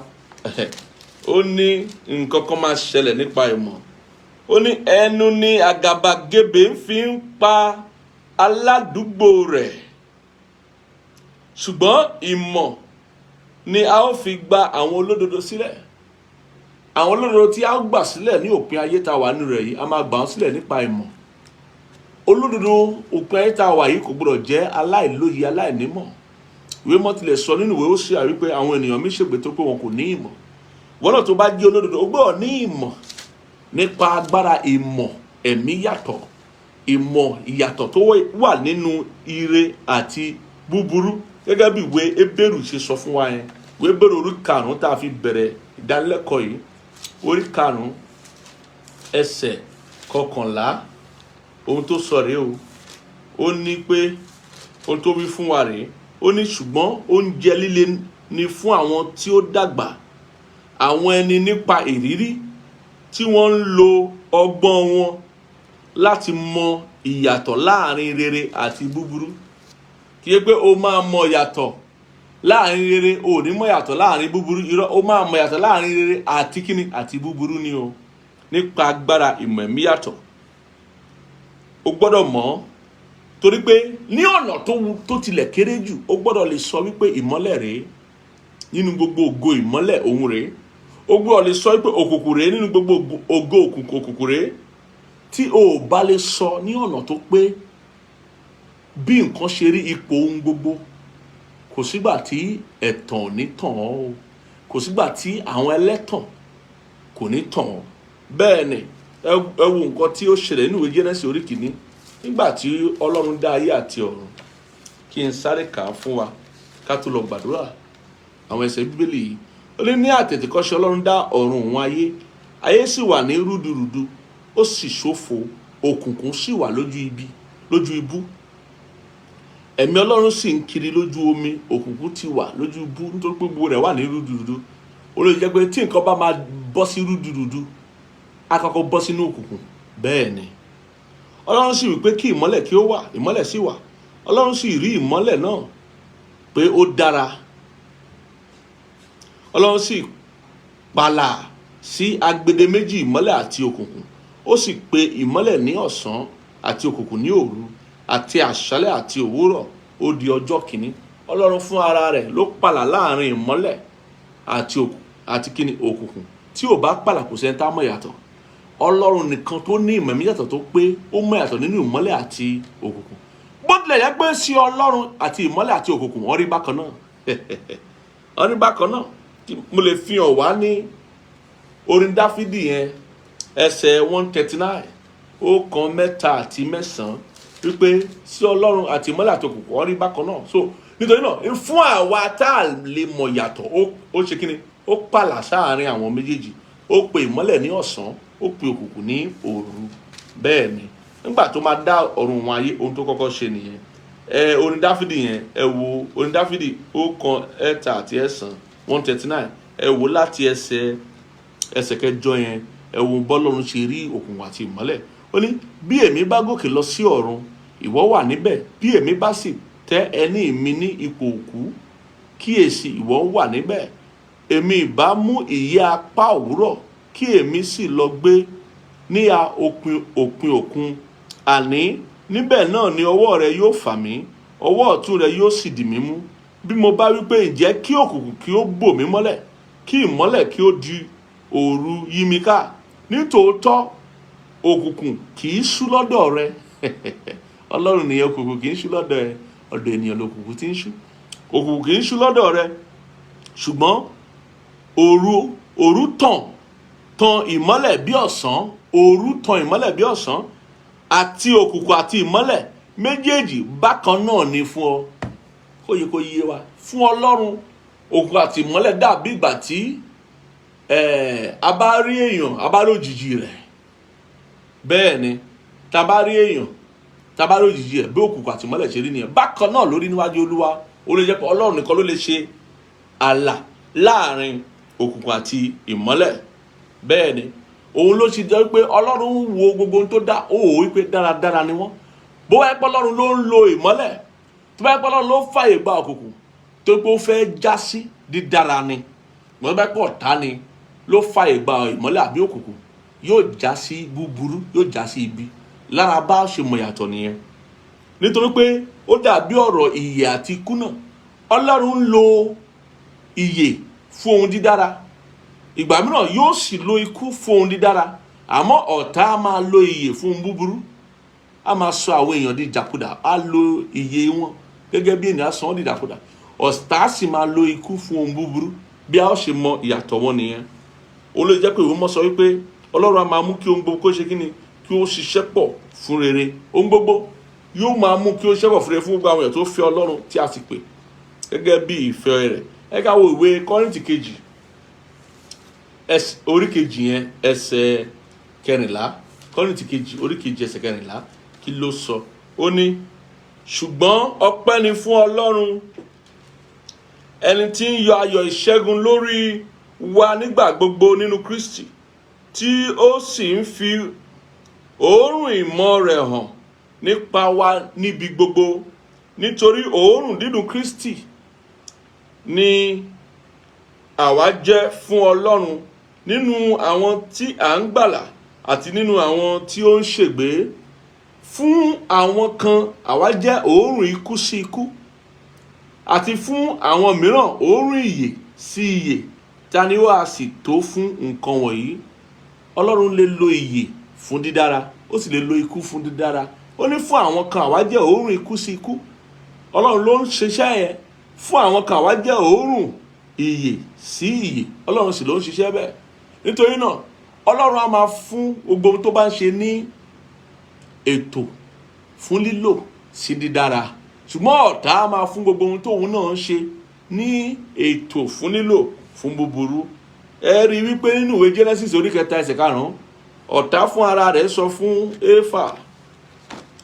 Ó ní nǹkan kan máa ṣẹlẹ̀ nípa ìmọ̀. Ó ní ẹnu ní àgàbàgebè ń fi ń pa aládùúgbò rẹ̀, ṣùgbọ́n ìmọ̀ ni a ó fi gba àwọn olódodo sílẹ̀. Àwọn olódodo tí a ó gbà sílẹ̀ ní òpin ayé tá a wà nínú rẹ̀ yìí, a máa gbà wọ́n sílẹ̀ nípa ìmọ̀. Olódodo òpin ayé tá a wà yìí kò gbọdọ̀ jẹ́ aláìlóye, aláìnímọ̀. Ìwé mọ́ tilẹ̀ sọ nínú ìwé Hósíà wípé àwọn ènìyàn mi ṣègbè tó pé wọn kò ní ìmọ̀. Wọ́n náà tó bá jẹ́ olódodo, ó gbọ́dọ̀ ní ìmọ̀ nípa agbára ìmọ̀ ẹ̀mí yàtọ̀. Ìmọ̀ ìyàtọ̀ tó wà nínú ire àti búburú, gẹ́gẹ́ bí ìwé Hébérù ṣe sọ fún wa yẹn. Ìwé Hébérù orí 5 tá a fi bẹ̀rẹ̀ ìdánilẹ́kọ̀ọ́ yìí, orí 5 ẹsẹ̀ 11, ohun tó sọ rèé o. Ó ní pé ohun tó wí fún wa rèé, ó ní, "Ṣùgbọ́n oúnjẹ líle ni fún àwọn tí ó dàgbà, àwọn ẹni nípa ìrírí, tí wọ́n ń lo ọgbọ́n wọn láti mọ ìyàtọ̀ láàrin rere àti búburú." Kì í pé o máa mọ ìyàtọ̀ láàrin rere, o ò ní mọ ìyàtọ̀ láàrin búburú. Irọ́, o máa mọ ìyàtọ̀ láàrin rere àti kíni? Àti búburú ni o, nípa agbára ìmọ̀ ẹ̀mí yàtọ̀. O gbọ́dọ̀ mọ̀ ọ́, torí pé ní ọ̀nà tó tilẹ̀ kéré jù, o gbọ́dọ̀ lè sọ wípé ìmọ́lẹ̀ rèé nínú gbogbo ògo ìmọ́lẹ̀, òun rèé. O gbọ́dọ̀ lè sọ wípé òkùnkùn rèé nínú gbogbo ògo òkùnkùn, òkùnkùn rèé. Tí o ò bá lè sọ ní ọ̀nà tó pé bí nǹkan ṣe rí, ipò ohun gbogbo, kò sígbà tí ẹ̀tàn ò ní tàn ọ́ o. Kò sígbà tí àwọn ẹlẹ́tàn kò ní tàn ọ́. Bẹ́ẹ̀ ni, ẹ wo nǹkan tí ó ṣẹlẹ̀ nínú ìwé Jẹ́nẹ́sì orí 1, nígbà tí Ọlọ́run dá ayé àti ọ̀run. Kí n sáré kà á fún wa ká tó lọ gbàdúrà àwọn ẹsẹ̀ Bíbélì yìí. Ó ní, "Ní àtètèkọ́ṣe Ọlọ́run dá ọ̀run òun ayé. Ayé sì wà ní rúdurùdu, ó sì ṣófo, òkùnkùn sì wà lójú ibi, lójú ibú. Ẹ̀mí Ọlọ́run sì ń kiri lójú omi." Òkùnkùn ti wà lójú ibú nítorí pé gbogbo rẹ̀ wà ní rúdurùdu. Ó lè jẹ́ pé tí nǹkan bá máa bọ́ sí rúdurùdu, á kọ́kọ́ bọ́ sínú òkùnkùn. Bẹ́ẹ̀ ni, Ọlọ́run sì wí pé, "Kí ìmọ́lẹ̀ kí ó wà." Ìmọ́lẹ̀ sì wà. Ọlọ́run sì rí ìmọ́lẹ̀ náà pé ó dára. Ọlọ́run sì pààlà sí agbede méjì ìmọ́lẹ̀ àti òkùnkùn. Ó sì pe ìmọ́lẹ̀ ní ọ̀sán, àti òkùnkùn ní òru. Àti àṣálẹ́ àti òwúrọ̀, ó di ọjọ́ kìíní. Ọlọ́run fún ara rẹ̀ ló pààlà láàrin ìmọ́lẹ̀ àti òkùnkùn àti kíni? Òkùnkùn. Tí ò bá pààlà, kò sẹ́ni tá mọ̀ yàtọ̀. Ọlọ́run nìkan tó ní ìmọ̀ ẹ̀mí yàtọ̀ tó pé, ó mọ̀ yàtọ̀ nínú ìmọ́lẹ̀ àti òkùnkùn. Bó tilẹ̀ jẹ́ pé sí Ọlọ́run, àti ìmọ́lẹ̀ àti òkùnkùn, wọ́n rí bákan náà, wọ́n rí bákan náà. Mo lè fi hàn wá ní orin Dáfídì yẹn, ẹsẹ̀ 139, 139, wípé sí Ọlọ́run, àti ìmọ́lẹ̀ àti òkùnkùn, wọ́n rí bákan náà. So nítorí náà, fún àwa tá a lè mọ̀ yàtọ̀, ó ṣe kíni? Ó pààlà sáàárín àwọn méjèèjì. Ó pe ìmọ́lẹ̀ ní ọ̀sán, ó pe òkùnkùn ní òru. Bẹ́ẹ̀ ni, nígbà tó máa dá ọ̀run wọn ayé, ohun tó kọ́kọ́ ṣe nìyẹn. Ẹ orin Dáfídì yẹn, ẹ wo orin Dáfídì 139, 139, ẹ wo láti ẹsẹ̀ 8 yẹn. Ẹ wo bọ́lọ́run ṣe rí òkùnkùn àti ìmọ́lẹ̀. Ó ní, "Bí èmi bá gòkè lọ sí ọ̀run, ìwọ wà níbẹ̀. Bí èmi bá sì tẹ́ ẹní mi ní ipò òkú, kíyèsí, ìwọ wà níbẹ̀. Èmi ìbá mú ìyẹ́ apá òwúrọ̀, kí èmi sì lọ gbé níhà òpin òpin òkun. Àní níbẹ̀ náà ni ọwọ́ rẹ yóò fà mí, ọwọ́ ọ̀tún rẹ yóò sì dì mí mú. Bí mo bá wí pé, 'Ǹjẹ́ kí òkùnkùn kí ó bò mí mọ́lẹ̀, kí ìmọ́lẹ̀ kí ó di òru yí mi ká,' nítòótọ́ òkùnkùn kì í ṣú lọ́dọ̀ rẹ." Ọlọ́run nìyẹn. Òkùnkùn kì í ṣú lọ́dọ̀ ẹ. Ọ̀dọ̀ ènìyàn lòkùnkùn ti ń ṣú. Òkùnkùn kì í ṣú lọ́dọ̀ rẹ, ṣùgbọ́n òru tàn tan ìmọ́lẹ̀ bí ọ̀sán. Òru tan ìmọ́lẹ̀ bí ọ̀sán, àti òkùnkùn àti ìmọ́lẹ̀ méjèèjì bákan náà ni fún ọ. Kó yẹ kó yé wa, fún Ọlọ́run, òkùnkùn àti ìmọ́lẹ̀ dàbí ìgbà tí a bá rí èèyàn, a bá rí òjìji rẹ̀. Bẹ́ẹ̀ ni, tá a bá rí èèyàn, tá a bá rí òjìji rẹ̀, bí òkùnkùn àti ìmọ́lẹ̀ ṣe rí nìyẹn. Bákan náà lórí níwájú Olúwa. Ó lè jẹ́ pé Ọlọ́run nìkan ló lè ṣe ààlà láàrin òkùnkùn àti ìmọ́lẹ̀. Bẹ́ẹ̀ ni, òun ló ṣe jẹ́ pé Ọlọ́run ń wo gbogbo ohun tó dá, ó wò wípé dáradára ni wọ́n. Bó wáyé pé Ọlọ́run ló ń lo ìmọ́lẹ̀, tó bá yẹ pé Ọlọ́run ló fàyè gba òkùnkùn, tó pé ó fẹ́ já sí dídára ni. Mo bá pọ̀ ọ̀tá ni ló fàyè gba ìmọ́lẹ̀ àbí òkùnkùn, yóò já sí búburú, yóò já sí ibi. Lára bá ṣe mọ̀ yàtọ̀ nìyẹn, nítorí pé ó dàbí ọ̀rọ̀ ìyè àti ikú náà. Ọlọ́run ń lo ìyè fún ohun dídára, ìgbà mìíràn yóò sì lo ikú fún ohun dídára. Àmọ́ ọ̀tá á máa lo ìyè fún ohun búburú, á máa sọ àwọn èèyàn di ìdàkudà, á lo ìyè wọn gẹ́gẹ́ bí ènìyàn sọ wọ́n di ìdàkudà. Ọ̀tá sì máa lo ikú fún ohun búburú. Bí a ó ṣe mọ ìyàtọ̀ wọn nìyẹn. Ó lè jẹ́ pé ìwé mọ́ sọ wípé Ọlọ́run á máa mú kí ohun gbogbo kó ṣe kí ni? kí ó ṣiṣẹ́ pọ̀ fún rere. Ohun gbogbo yóò máa mú kí ó ṣiṣẹ́ pọ̀ fún rere fún gbogbo àwọn èèyàn tó fẹ́ Ọlọ́run tí a sì pè gẹ́gẹ́ bí ìfẹ́ rẹ̀. Ẹ ká wo ìwé Kọ́ríńtì kejì, orí kejì yẹn, ẹsẹ̀ 14. Kọ́ríńtì kejì, orí kejì, ẹsẹ̀ 14, kí ló sọ? Ó ní, "Ṣùgbọ́n ọpẹ́ ni fún Ọlọ́run, ẹni tí ń yọ ayọ̀ ìṣẹ́gun lórí wa nígbà gbogbo nínú Kristi, tí ó sì ń fi òórùn ìmọ̀ rẹ̀ hàn nípa wa níbi gbogbo. Nítorí òórùn dídùn Kristi ni àwa jẹ́ fún Ọlọ́run nínú àwọn tí à ń gbàlà àti nínú àwọn tí ó ń ṣègbé. Fún àwọn kan, àwa jẹ́ òórùn ikú sí ikú, àti fún àwọn mìíràn, òórùn ìyè sí ìyè. Ta ni ó sì tó fún nǹkan wọ̀nyí?" Ọlọ́run lè lo ìyè fún dídára, ó sì lè lo ikú fún dídára. Ó ní fún àwọn kan, àwa jẹ́ òórùn ikú sí ikú. Ọlọ́run ló ń ṣiṣẹ́ yẹn. Fún àwọn kan, àwa jẹ́ òórùn ìyè sí ìyè. Ọlọ́run sì ló ń ṣiṣẹ́ bẹ́ẹ̀. Nítorí náà, Ọlọ́run á máa fún gbogbo ohun tó bá ń ṣe ní ètò fún lílò sí dídára, ṣùgbọ́n ọ̀tá á máa fún gbogbo ohun tóun náà ń ṣe ní ètò fún lílò fún búburú. Ẹ rí i wípé nínú ìwé Genesis orí 3, ẹsẹ̀ 5, ọ̀tá fún ara rẹ̀ sọ fún Éfà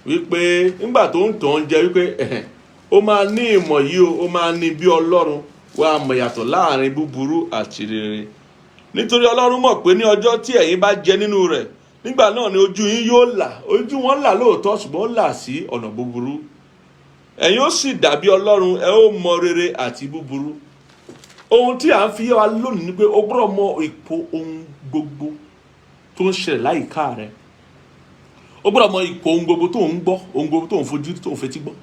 wípé nígbà tó ń tàn án jẹ wípé, "Ẹ̀hẹ̀n, ó máa ní ìmọ̀ yìí o, ó máa ní bí Ọlọ́run, wàá mọ̀ yàtọ̀ láàrin búburú àti rere. Nítorí Ọlọ́run mọ̀ pé ní ọjọ́ tí ẹ̀yin bá jẹ nínú rẹ̀, nígbà náà ni ojú yín yóò là." Ojú wọn là lóòótọ́, ṣùgbọ́n ó là sí ọ̀nà búburú. "Ẹ̀yin ó sì dàbí Ọlọ́run, ẹ ó mọ rere àti búburú." Ohun tí à ń fi yé wa lónìí ni pé o gbọ́dọ̀ mọ ipò ohun gbogbo tó ń ṣẹlẹ̀ láyìíká rẹ. O gbọ́dọ̀ mọ ipò ohun gbogbo tó ń gbọ́, ohun gbogbo tó ń fojú, tó ń fetí gbọ́,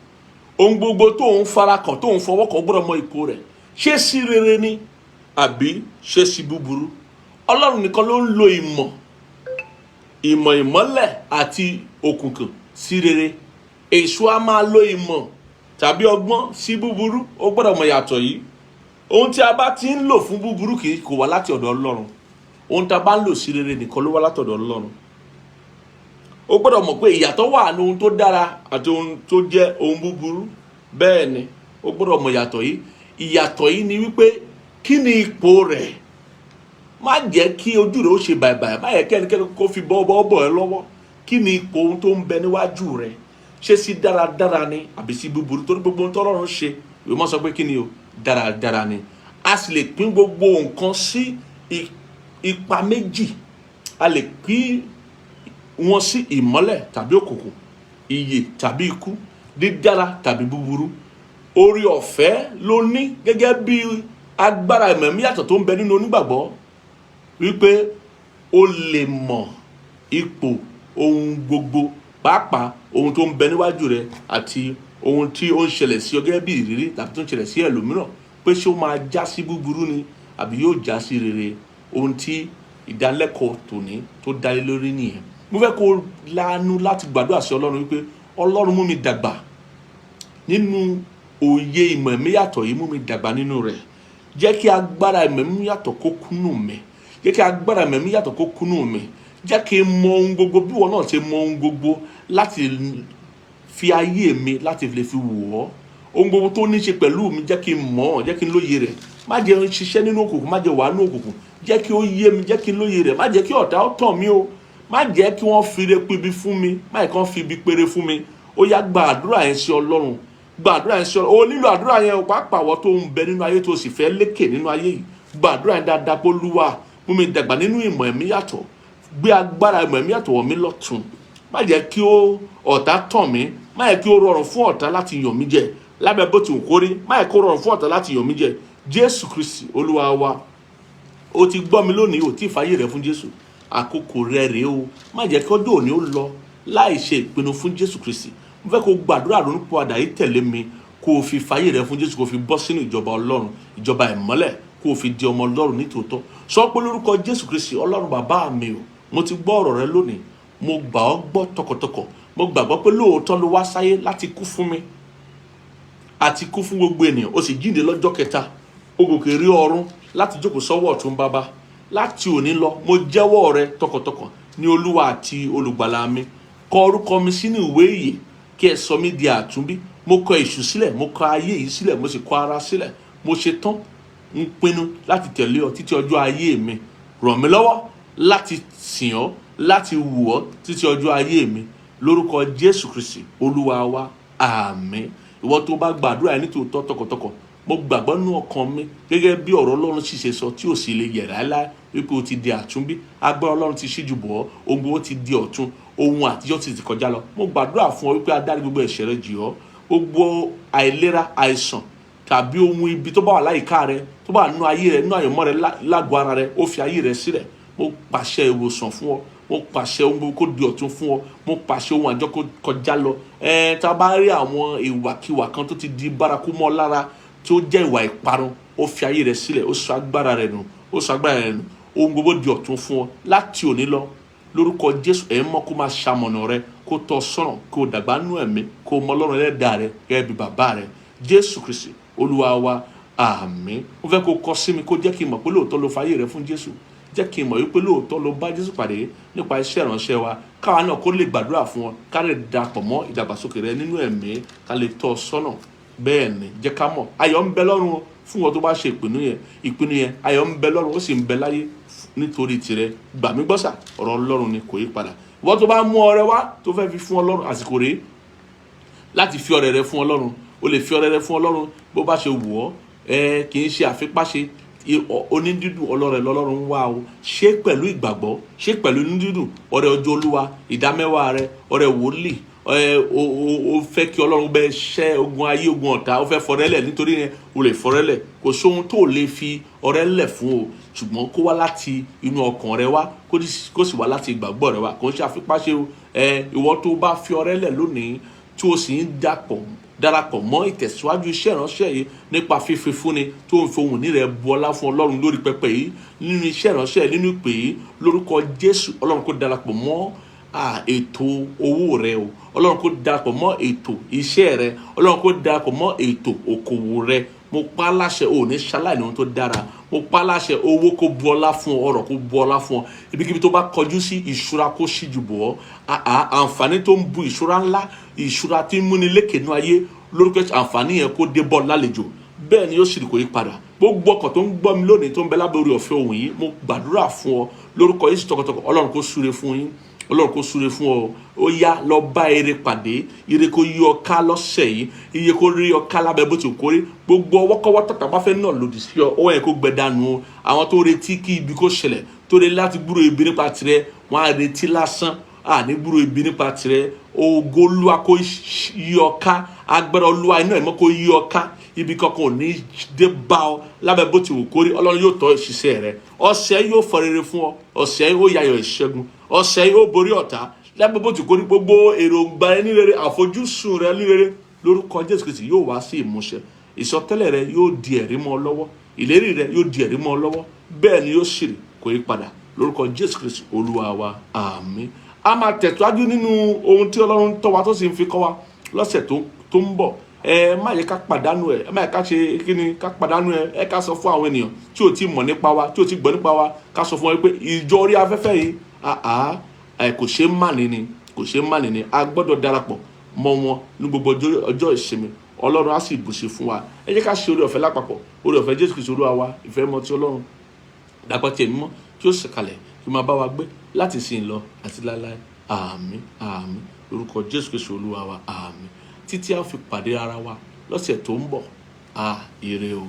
ohun gbogbo tó ń farakàn, tó ń fọwọ́ kàn. O gbọ́dọ̀ mọ ipò rẹ̀. Ṣé sí rere ni àbí ṣé sí búburú? Ọlọ́run nìkan ló ń lo ìmọ̀ ìmọ́lẹ̀ àti òkùnkùn sí rere. Èṣù á máa lo ìmọ̀ tàbí ọgbọ́n sí búburú. O gbọ́dọ̀ mọ ìyàtọ̀ yìí. Ohun tí a bá ti ń lò fún búburú kì í kò wá láti ọ̀dọ̀ Ọlọ́run. Ohun tí a bá ń lò sí rere nìkan ló wá látọ̀dọ̀ Ọlọ́run. O gbọ́dọ̀ mọ̀ pé ìyàtọ̀ wà ní ohun tó dára àti ohun tó jẹ́ ohun búburú. Bẹ́ẹ̀ ni, o gbọ́dọ̀ mọ̀ ìyàtọ̀ yìí. Ìyàtọ̀ yìí ni wípé, kí ni ipò rẹ̀? Má jẹ́ kí ojú rẹ̀ ó ṣe bàìbàì. Má yẹ kí ẹnikẹ́ni kó fi bọ́ bọ́ bọ̀ ẹ́ lọ́wọ́. Kí ni ipò ohun tó ń bẹ níwájú rẹ̀? Ṣé sí dáradára ni àbí sí búburú? Torí gbogbo ohun tọ́lọ́run ṣe, ìwé mọ́ sọ pé kí ni o, dáradára ni. A sì lè pín gbogbo nǹkan sí ipa méjì. A lè pín wọn sí ìmọ́lẹ̀ tàbí òkùnkùn, ìyè tàbí ikú, dídára tàbí búburú. Orí ọ̀fẹ́ ló ní gẹ́gẹ́ bí agbára ìmọ̀ yàtọ̀ tó ń bẹ nínú onígbàgbọ́ wípé o lè mọ ipò ohun gbogbo, pàápàá ohun tó ń bẹ níwájú rẹ àti ohun tí ó ń ṣẹlẹ̀ sí ọ gẹ́gẹ́ bí ìrírí tàbí tó ń ṣẹlẹ̀ sí ẹlòmíràn, pé ṣé ó máa já sí búburú ni àbí yóò já sí rere. Ohun tí ìdánilẹ́kọ̀ọ́ tòní tó dá lé lórí nìyẹn. Mo fẹ́ kó lánú láti gbàdúrà sí Ọlọ́run wípé, "Ọlọ́run, mú mi dàgbà nínú òye ìmọ̀ ẹ̀mí yàtọ̀ yìí. Mú mi dàgbà nínú rẹ̀. Jẹ́ kí agbára ìmọ̀ ẹ̀mí yàtọ̀ kó kúnnù mi. Jẹ́ kí agbára ìmọ̀ ẹ̀mí yàtọ̀ kó kúnnù mi. Jẹ́ kí n mọ ohun gbogbo bí ìwọ náà ṣe mọ ohun gbogbo, láti fi ayé mi láti lè fi wò ọ́. Ohun gbogbo tó ní ṣe pẹ̀lú mi, jẹ́ kí n mọ̀ ọ́, jẹ́ kí n lóye rẹ̀. Má jẹ́ n ṣiṣẹ́ nínú òkùnkùn, má jẹ́ wà nínú òkùnkùn. Jẹ́ kí ó yé mi, jẹ́ kí n lóye rẹ̀. Má jẹ́ kí ọ̀tá ó tàn mí o. Má jẹ́ kí wọ́n fi ire pibi fún mi, má jẹ́ kí wọ́n fi ibi péré fún mi." Ó yá, gba àdúrà yẹn sí Ọlọ́run. Gba àdúrà yẹn sí Ọlọ́run. O nílò àdúrà yẹn o, pàápàá wọ́n tó ń bẹ nínú ayé tó sì fẹ́ lékè nínú ayé yìí. Gba àdúrà yẹn dáadáa pé, "Olúwa, mú mi dàgbà nínú ìmọ̀ ẹ̀mí yàtọ̀. Gbé agbára ìmọ̀ ẹ̀mí yàtọ̀ wọ̀ mí lọ́tun. Má jẹ́ kí ó ọ̀tá tàn mí. Má jẹ́ kí ó rọrùn fún ọ̀tá láti yàn mí jẹ. Lábẹ́ bó ti wù kó rí, má jẹ́ kó rọrùn fún ọ̀tá láti yàn mí jẹ." Jésù Kristi Olúwa wa. O ti gbọ́ mi lónìí, o tí ì fàyè rẹ fún Jésù, àkókò rẹ rèé o. Má jẹ́ kí ọjọ́ òní ó lọ láì ṣe ìpinnu fún Jésù Kristi. Mo fẹ́ kó gbàdúrà ronúpìwàdà yìí tẹ̀lé mi, kó o fi fàyè rẹ fún Jésù, kó o fi bọ́ sínú ìjọba Ọlọ́run, ìjọba ìmọ́lẹ̀, kó o fi di ọmọ Ọlọ́run nítòótọ́. Sọ pé, "Lórúkọ Jésù Kristi, Ọlọ́run bàbá mi o, mo ti gbọ́ ọ̀rọ̀ rẹ lónìí. Mo gbà ọ́ gbọ́ tọkàntọkàn. Mo gbàgbọ́ pé lóòótọ́ ló wá sáyé láti kú fún mi àti kú fún gbogbo ènìyàn. Ó sì jíǹde lọ́jọ́ kẹta, ó gòkè rí ọ̀run láti jókòó sọ́wọ́ ọ̀tún bàbá. Láti òní lọ, mo jẹ́wọ́ rẹ tọkàntọkàn. Ní Olúwa àti Olùgbàlà mi. Kọ orúkọ mi sínú ìwé ìyè, kí ẹ sọ mí di àtúnbí. Mo kọ èṣù sílẹ̀, mo kọ ayé yìí sílẹ̀, mo sì kọ ara sílẹ̀. Mo ṣe tán, ń pinnu láti tẹ̀lé ọ títí ọjọ́ ayé mi. Ràn mí lọ́wọ́ láti sìn ọ́, láti wù ọ́ títí ọjọ́ ayé mi, lórúkọ Jésù Kristi Olúwa wa, àmín. Ìwọ tó bá gbàdúrà yẹn nítòótọ́ tọkàntọkàn, mo gbàgbọ́ nínú ọkàn mi, gẹ́gẹ́ bí ọ̀rọ̀ Ọlọ́run sì ṣe sọ tí ò sì lè yẹ̀ láéláé, wípé o ti di àtúnbí. Agbára Ọlọ́run ti ṣíjú bọ̀ ọ́, ohun gbogbo ti di ọ̀tun, ohun àtijọ́ ti ti kọjá lọ. Mo gbàdúrà fún ọ wípé a dárí gbogbo ẹ̀ṣẹ̀ rẹ jì ọ́. Gbogbo àìlera, àìsàn tàbí ohun ibi tó bá wà láyìíká rẹ, tó bá wà nínú ayé rẹ, nínú àyànmọ́ rẹ, lágọ̀ọ́ ara rẹ, ó fi ayé rẹ sílẹ̀. Mo pàṣẹ ìwòsàn fún ọ. Mo pàṣẹ ohun gbogbo kó di ọ̀tun fún ọ. Mo pàṣẹ ohun àjọ kó kọjá lọ. Ẹ tá a bá rí àwọn ìwàkiwà kan tó ti di bárakú mọ́ lára, tí ó jẹ́ ìwà ìparun, ó fi ayé rẹ sílẹ̀, ó sọ agbára rẹ nù, ó sọ agbára rẹ nù. Ohun gbogbo di ọ̀tun fún ọ láti òní lọ, lórúkọ Jésù. Ẹ̀ mọ́ kó máa ṣamọ̀nà rẹ, kó tọ́ ọ sọ́nà, kó dàgbà nú ẹ̀mí, kó mọ Ọlọ́run Ẹlẹ́dàá rẹ gẹ́gẹ́ bí bàbá rẹ. Jésù Kristi Olúwa wa, àmín. Mo fẹ́ kó kọ sí mi, kó jẹ́ kí n mọ̀ pé lóòótọ́ ló fayé rẹ fún Jésù. Jẹ́ kí n mọ̀ wípé lóòótọ́ ló bá Jésù pàdé nípa iṣẹ́ ìránṣẹ́ wa, káwa náà kó lè gbàdúrà fún ọ, ká lè darapọ̀ mọ́ ìdàgbàsókè rẹ nínú ẹ̀mí, ká lè tọ́ ọ sọ́nà. Bẹ́ẹ̀ ni, jẹ́ ká mọ̀. Ayọ̀ ń bẹ lọ́run o fún wọn tó bá ṣe ìpinnu yẹn, ìpinnu yẹn. Ayọ̀ ń bẹ lọ́run, ó sì ń bẹ láyé nítorí tirẹ̀. Gbà mí gbọ́sà, ọ̀rọ̀ Ọlọ́run ni, kò yí padà. Ìwọ tó bá mú ọrẹ wá, tó fẹ́ fi fún Ọlọ́run, àsìkò rèé láti fi ọrẹ rẹ fún Ọlọ́run. O lè fi ọrẹ rẹ fún Ọlọ́run bó bá ṣe wù ọ́. Ẹ kì í ṣe àfipáṣe. Onídídùn ọlọ́rẹ lọ́lọ́run ń wá o. Ṣé pẹ̀lú ìgbàgbọ́, ṣé pẹ̀lú onídídùn ọrẹ ọjọ́ Olúwa, ìdámẹ́wàá rẹ, ọrẹ wòlíì. Ẹ o fẹ́ kí Ọlọ́run bẹ ṣẹ́ ogun ayé, ogun ọ̀tá, o fẹ́ fọrẹ́lẹ̀ nítorí yẹn, o lè fọrẹ́lẹ̀. Kò sóhun tó lè fi ọrẹ lẹ̀ fún o, ṣùgbọ́n kó wá láti inú ọkàn rẹ wá, kó sì wá láti ìgbàgbọ́ rẹ wá. Kò ń ṣe àfipáṣe o. Ẹ ìwọ tó bá fi ọrẹ lẹ̀ lónìí, tí o sì ń dapọ̀ darapọ̀ mọ́ ìtẹ̀síwájú iṣẹ́ ìránṣẹ́ yìí nípa fífi fúnni, tó ń fi ohun ní rẹ̀ bu ọlá fún Ọlọ́run lórí pẹpẹ yìí, nínú iṣẹ́ ìránṣẹ́, nínú ìpè yìí, lórúkọ Jésù, Ọlọ́run kó darapọ̀ mọ́ ètò owó rẹ o. Ọlọ́run kó darapọ̀ mọ́ ètò iṣẹ́ rẹ. Ọlọ́run kó darapọ̀ mọ́ ètò okòwò rẹ. Mo pa á láṣẹ, ò ní ṣaláìní ohun tó dára. Mo pa á láṣẹ, owó kó bu ọlá fún ọ, ọrọ̀ kó bu ọlá fún ọ. Ibikíbi tó bá kọjú sí, ìṣúra kó ṣíjú bọ̀ ọ́. Àǹfààní tó ń bu ìṣúra ńlá, ìṣúra tí ń múni lékè nú ayé, lórúkọ Jésù, àǹfààní yẹn kó dé bọ́ lálejò. Bẹ́ẹ̀ ni yóò sì kò yí padà. Gbogbo ọkàn tó ń gbọ́ mi lónìí, tó ń bẹ lábẹ́ orí ọ̀fẹ́ òun yìí, mo gbàdúrà fún ọ lórúkọ Jésù tọkàntọkàn. Ọlọ́run kó súre fún yín. Ọlọ́run kó súre fún ọ. Ó yá, lọ bá ire pàdé. Ire kó yí ọ ká lọ́sẹ̀ yìí. Iye kó rí ọ ká lábẹ́ bó ti kórè. Gbogbo ọwọ́kọ́wọ́ tàtà bá fẹ́ náà lòdì sí ọ, ọwọ́ yẹn kó gbẹ dànù o. Àwọn tó retí kí ibi kó ṣẹlẹ̀, tó retí láti gbúrò ibi nípa tirẹ̀, wọ́n á retí lásán. Àní gbúrò ibi nípa tirẹ̀. Ògo Olúwa kó yí ọ ká. Agbára Olúwa, iná ìmọ̀ kó yí ọ ká. Ibi kankan ò ní dé bá ọ lábẹ́ bó ti wù kórí. Ọlọ́run yóò tọ́ ìṣiṣẹ́ rẹ. Ọ̀sẹ̀ yóò fọ rere fún ọ. Ọ̀sẹ̀ yóò yayọ̀ ìṣẹ́gun. Ọ̀sẹ̀ yóò borí ọ̀tá lábẹ́ bó ti kórí. Gbogbo èròǹgbà rẹ ní rere, àfojúsùn rẹ ní rere, lórúkọ Jésù Kristi, yóò wá sí ìmúṣẹ. Ìsọtẹ́lẹ̀ rẹ yóò di ẹ̀rí mọ́ ọ lọ́wọ́. Ìlérí rẹ yóò di ẹ̀rí mọ́ ọ lọ́wọ́. Bẹ́ẹ̀ ni yóò sì rí, kò yí padà, lórúkọ Jésù Kristi Olúwa wa, àmín. A máa tẹ̀síwájú nínú ohun tí Ọlọ́run tọ́ wa, tó sì ń fi kọ́ wa lọ́sẹ̀ tó ń bọ̀. Ẹ má yẹ ká pàdánù ẹ. Ẹ má yẹ ká ṣe kí ni, ká pàdánù ẹ. Ẹ ká sọ fún àwọn ènìyàn tí ò tí mọ̀ nípa wa, tí ò tí gbọ́ nípa wa. Ká sọ fún wọn pé ìjọ orí afẹ́fẹ́ yìí, àá ẹ kò ṣeé má ní ni, kò ṣeé má ní ni. A gbọ́dọ̀ darapọ̀ mọ́ wọn ní gbogbo ọjọ́ ìsinmi. Ọlọ́run á sì bùṣe fún wa. Ẹ jẹ́ ká ṣe oore ọ̀fẹ́ lápapọ̀. Oore ọ̀fẹ́ Jésù Kristu Olúwa wa, ìfẹ́ mọ́ ti Ọlọ́run, dàpọ̀ tí Ẹ̀mí mọ́ tí ó sọ̀kalẹ̀ kí ó máa bá wa gbé láti ìsìn lọ àti láéláé. Àmín, àmín, lórúkọ Jésù Kristu Olúwa wa, àmín. Títí a fi pàdé ara wa lọ́sẹ̀ tó ń bọ̀, a ire o.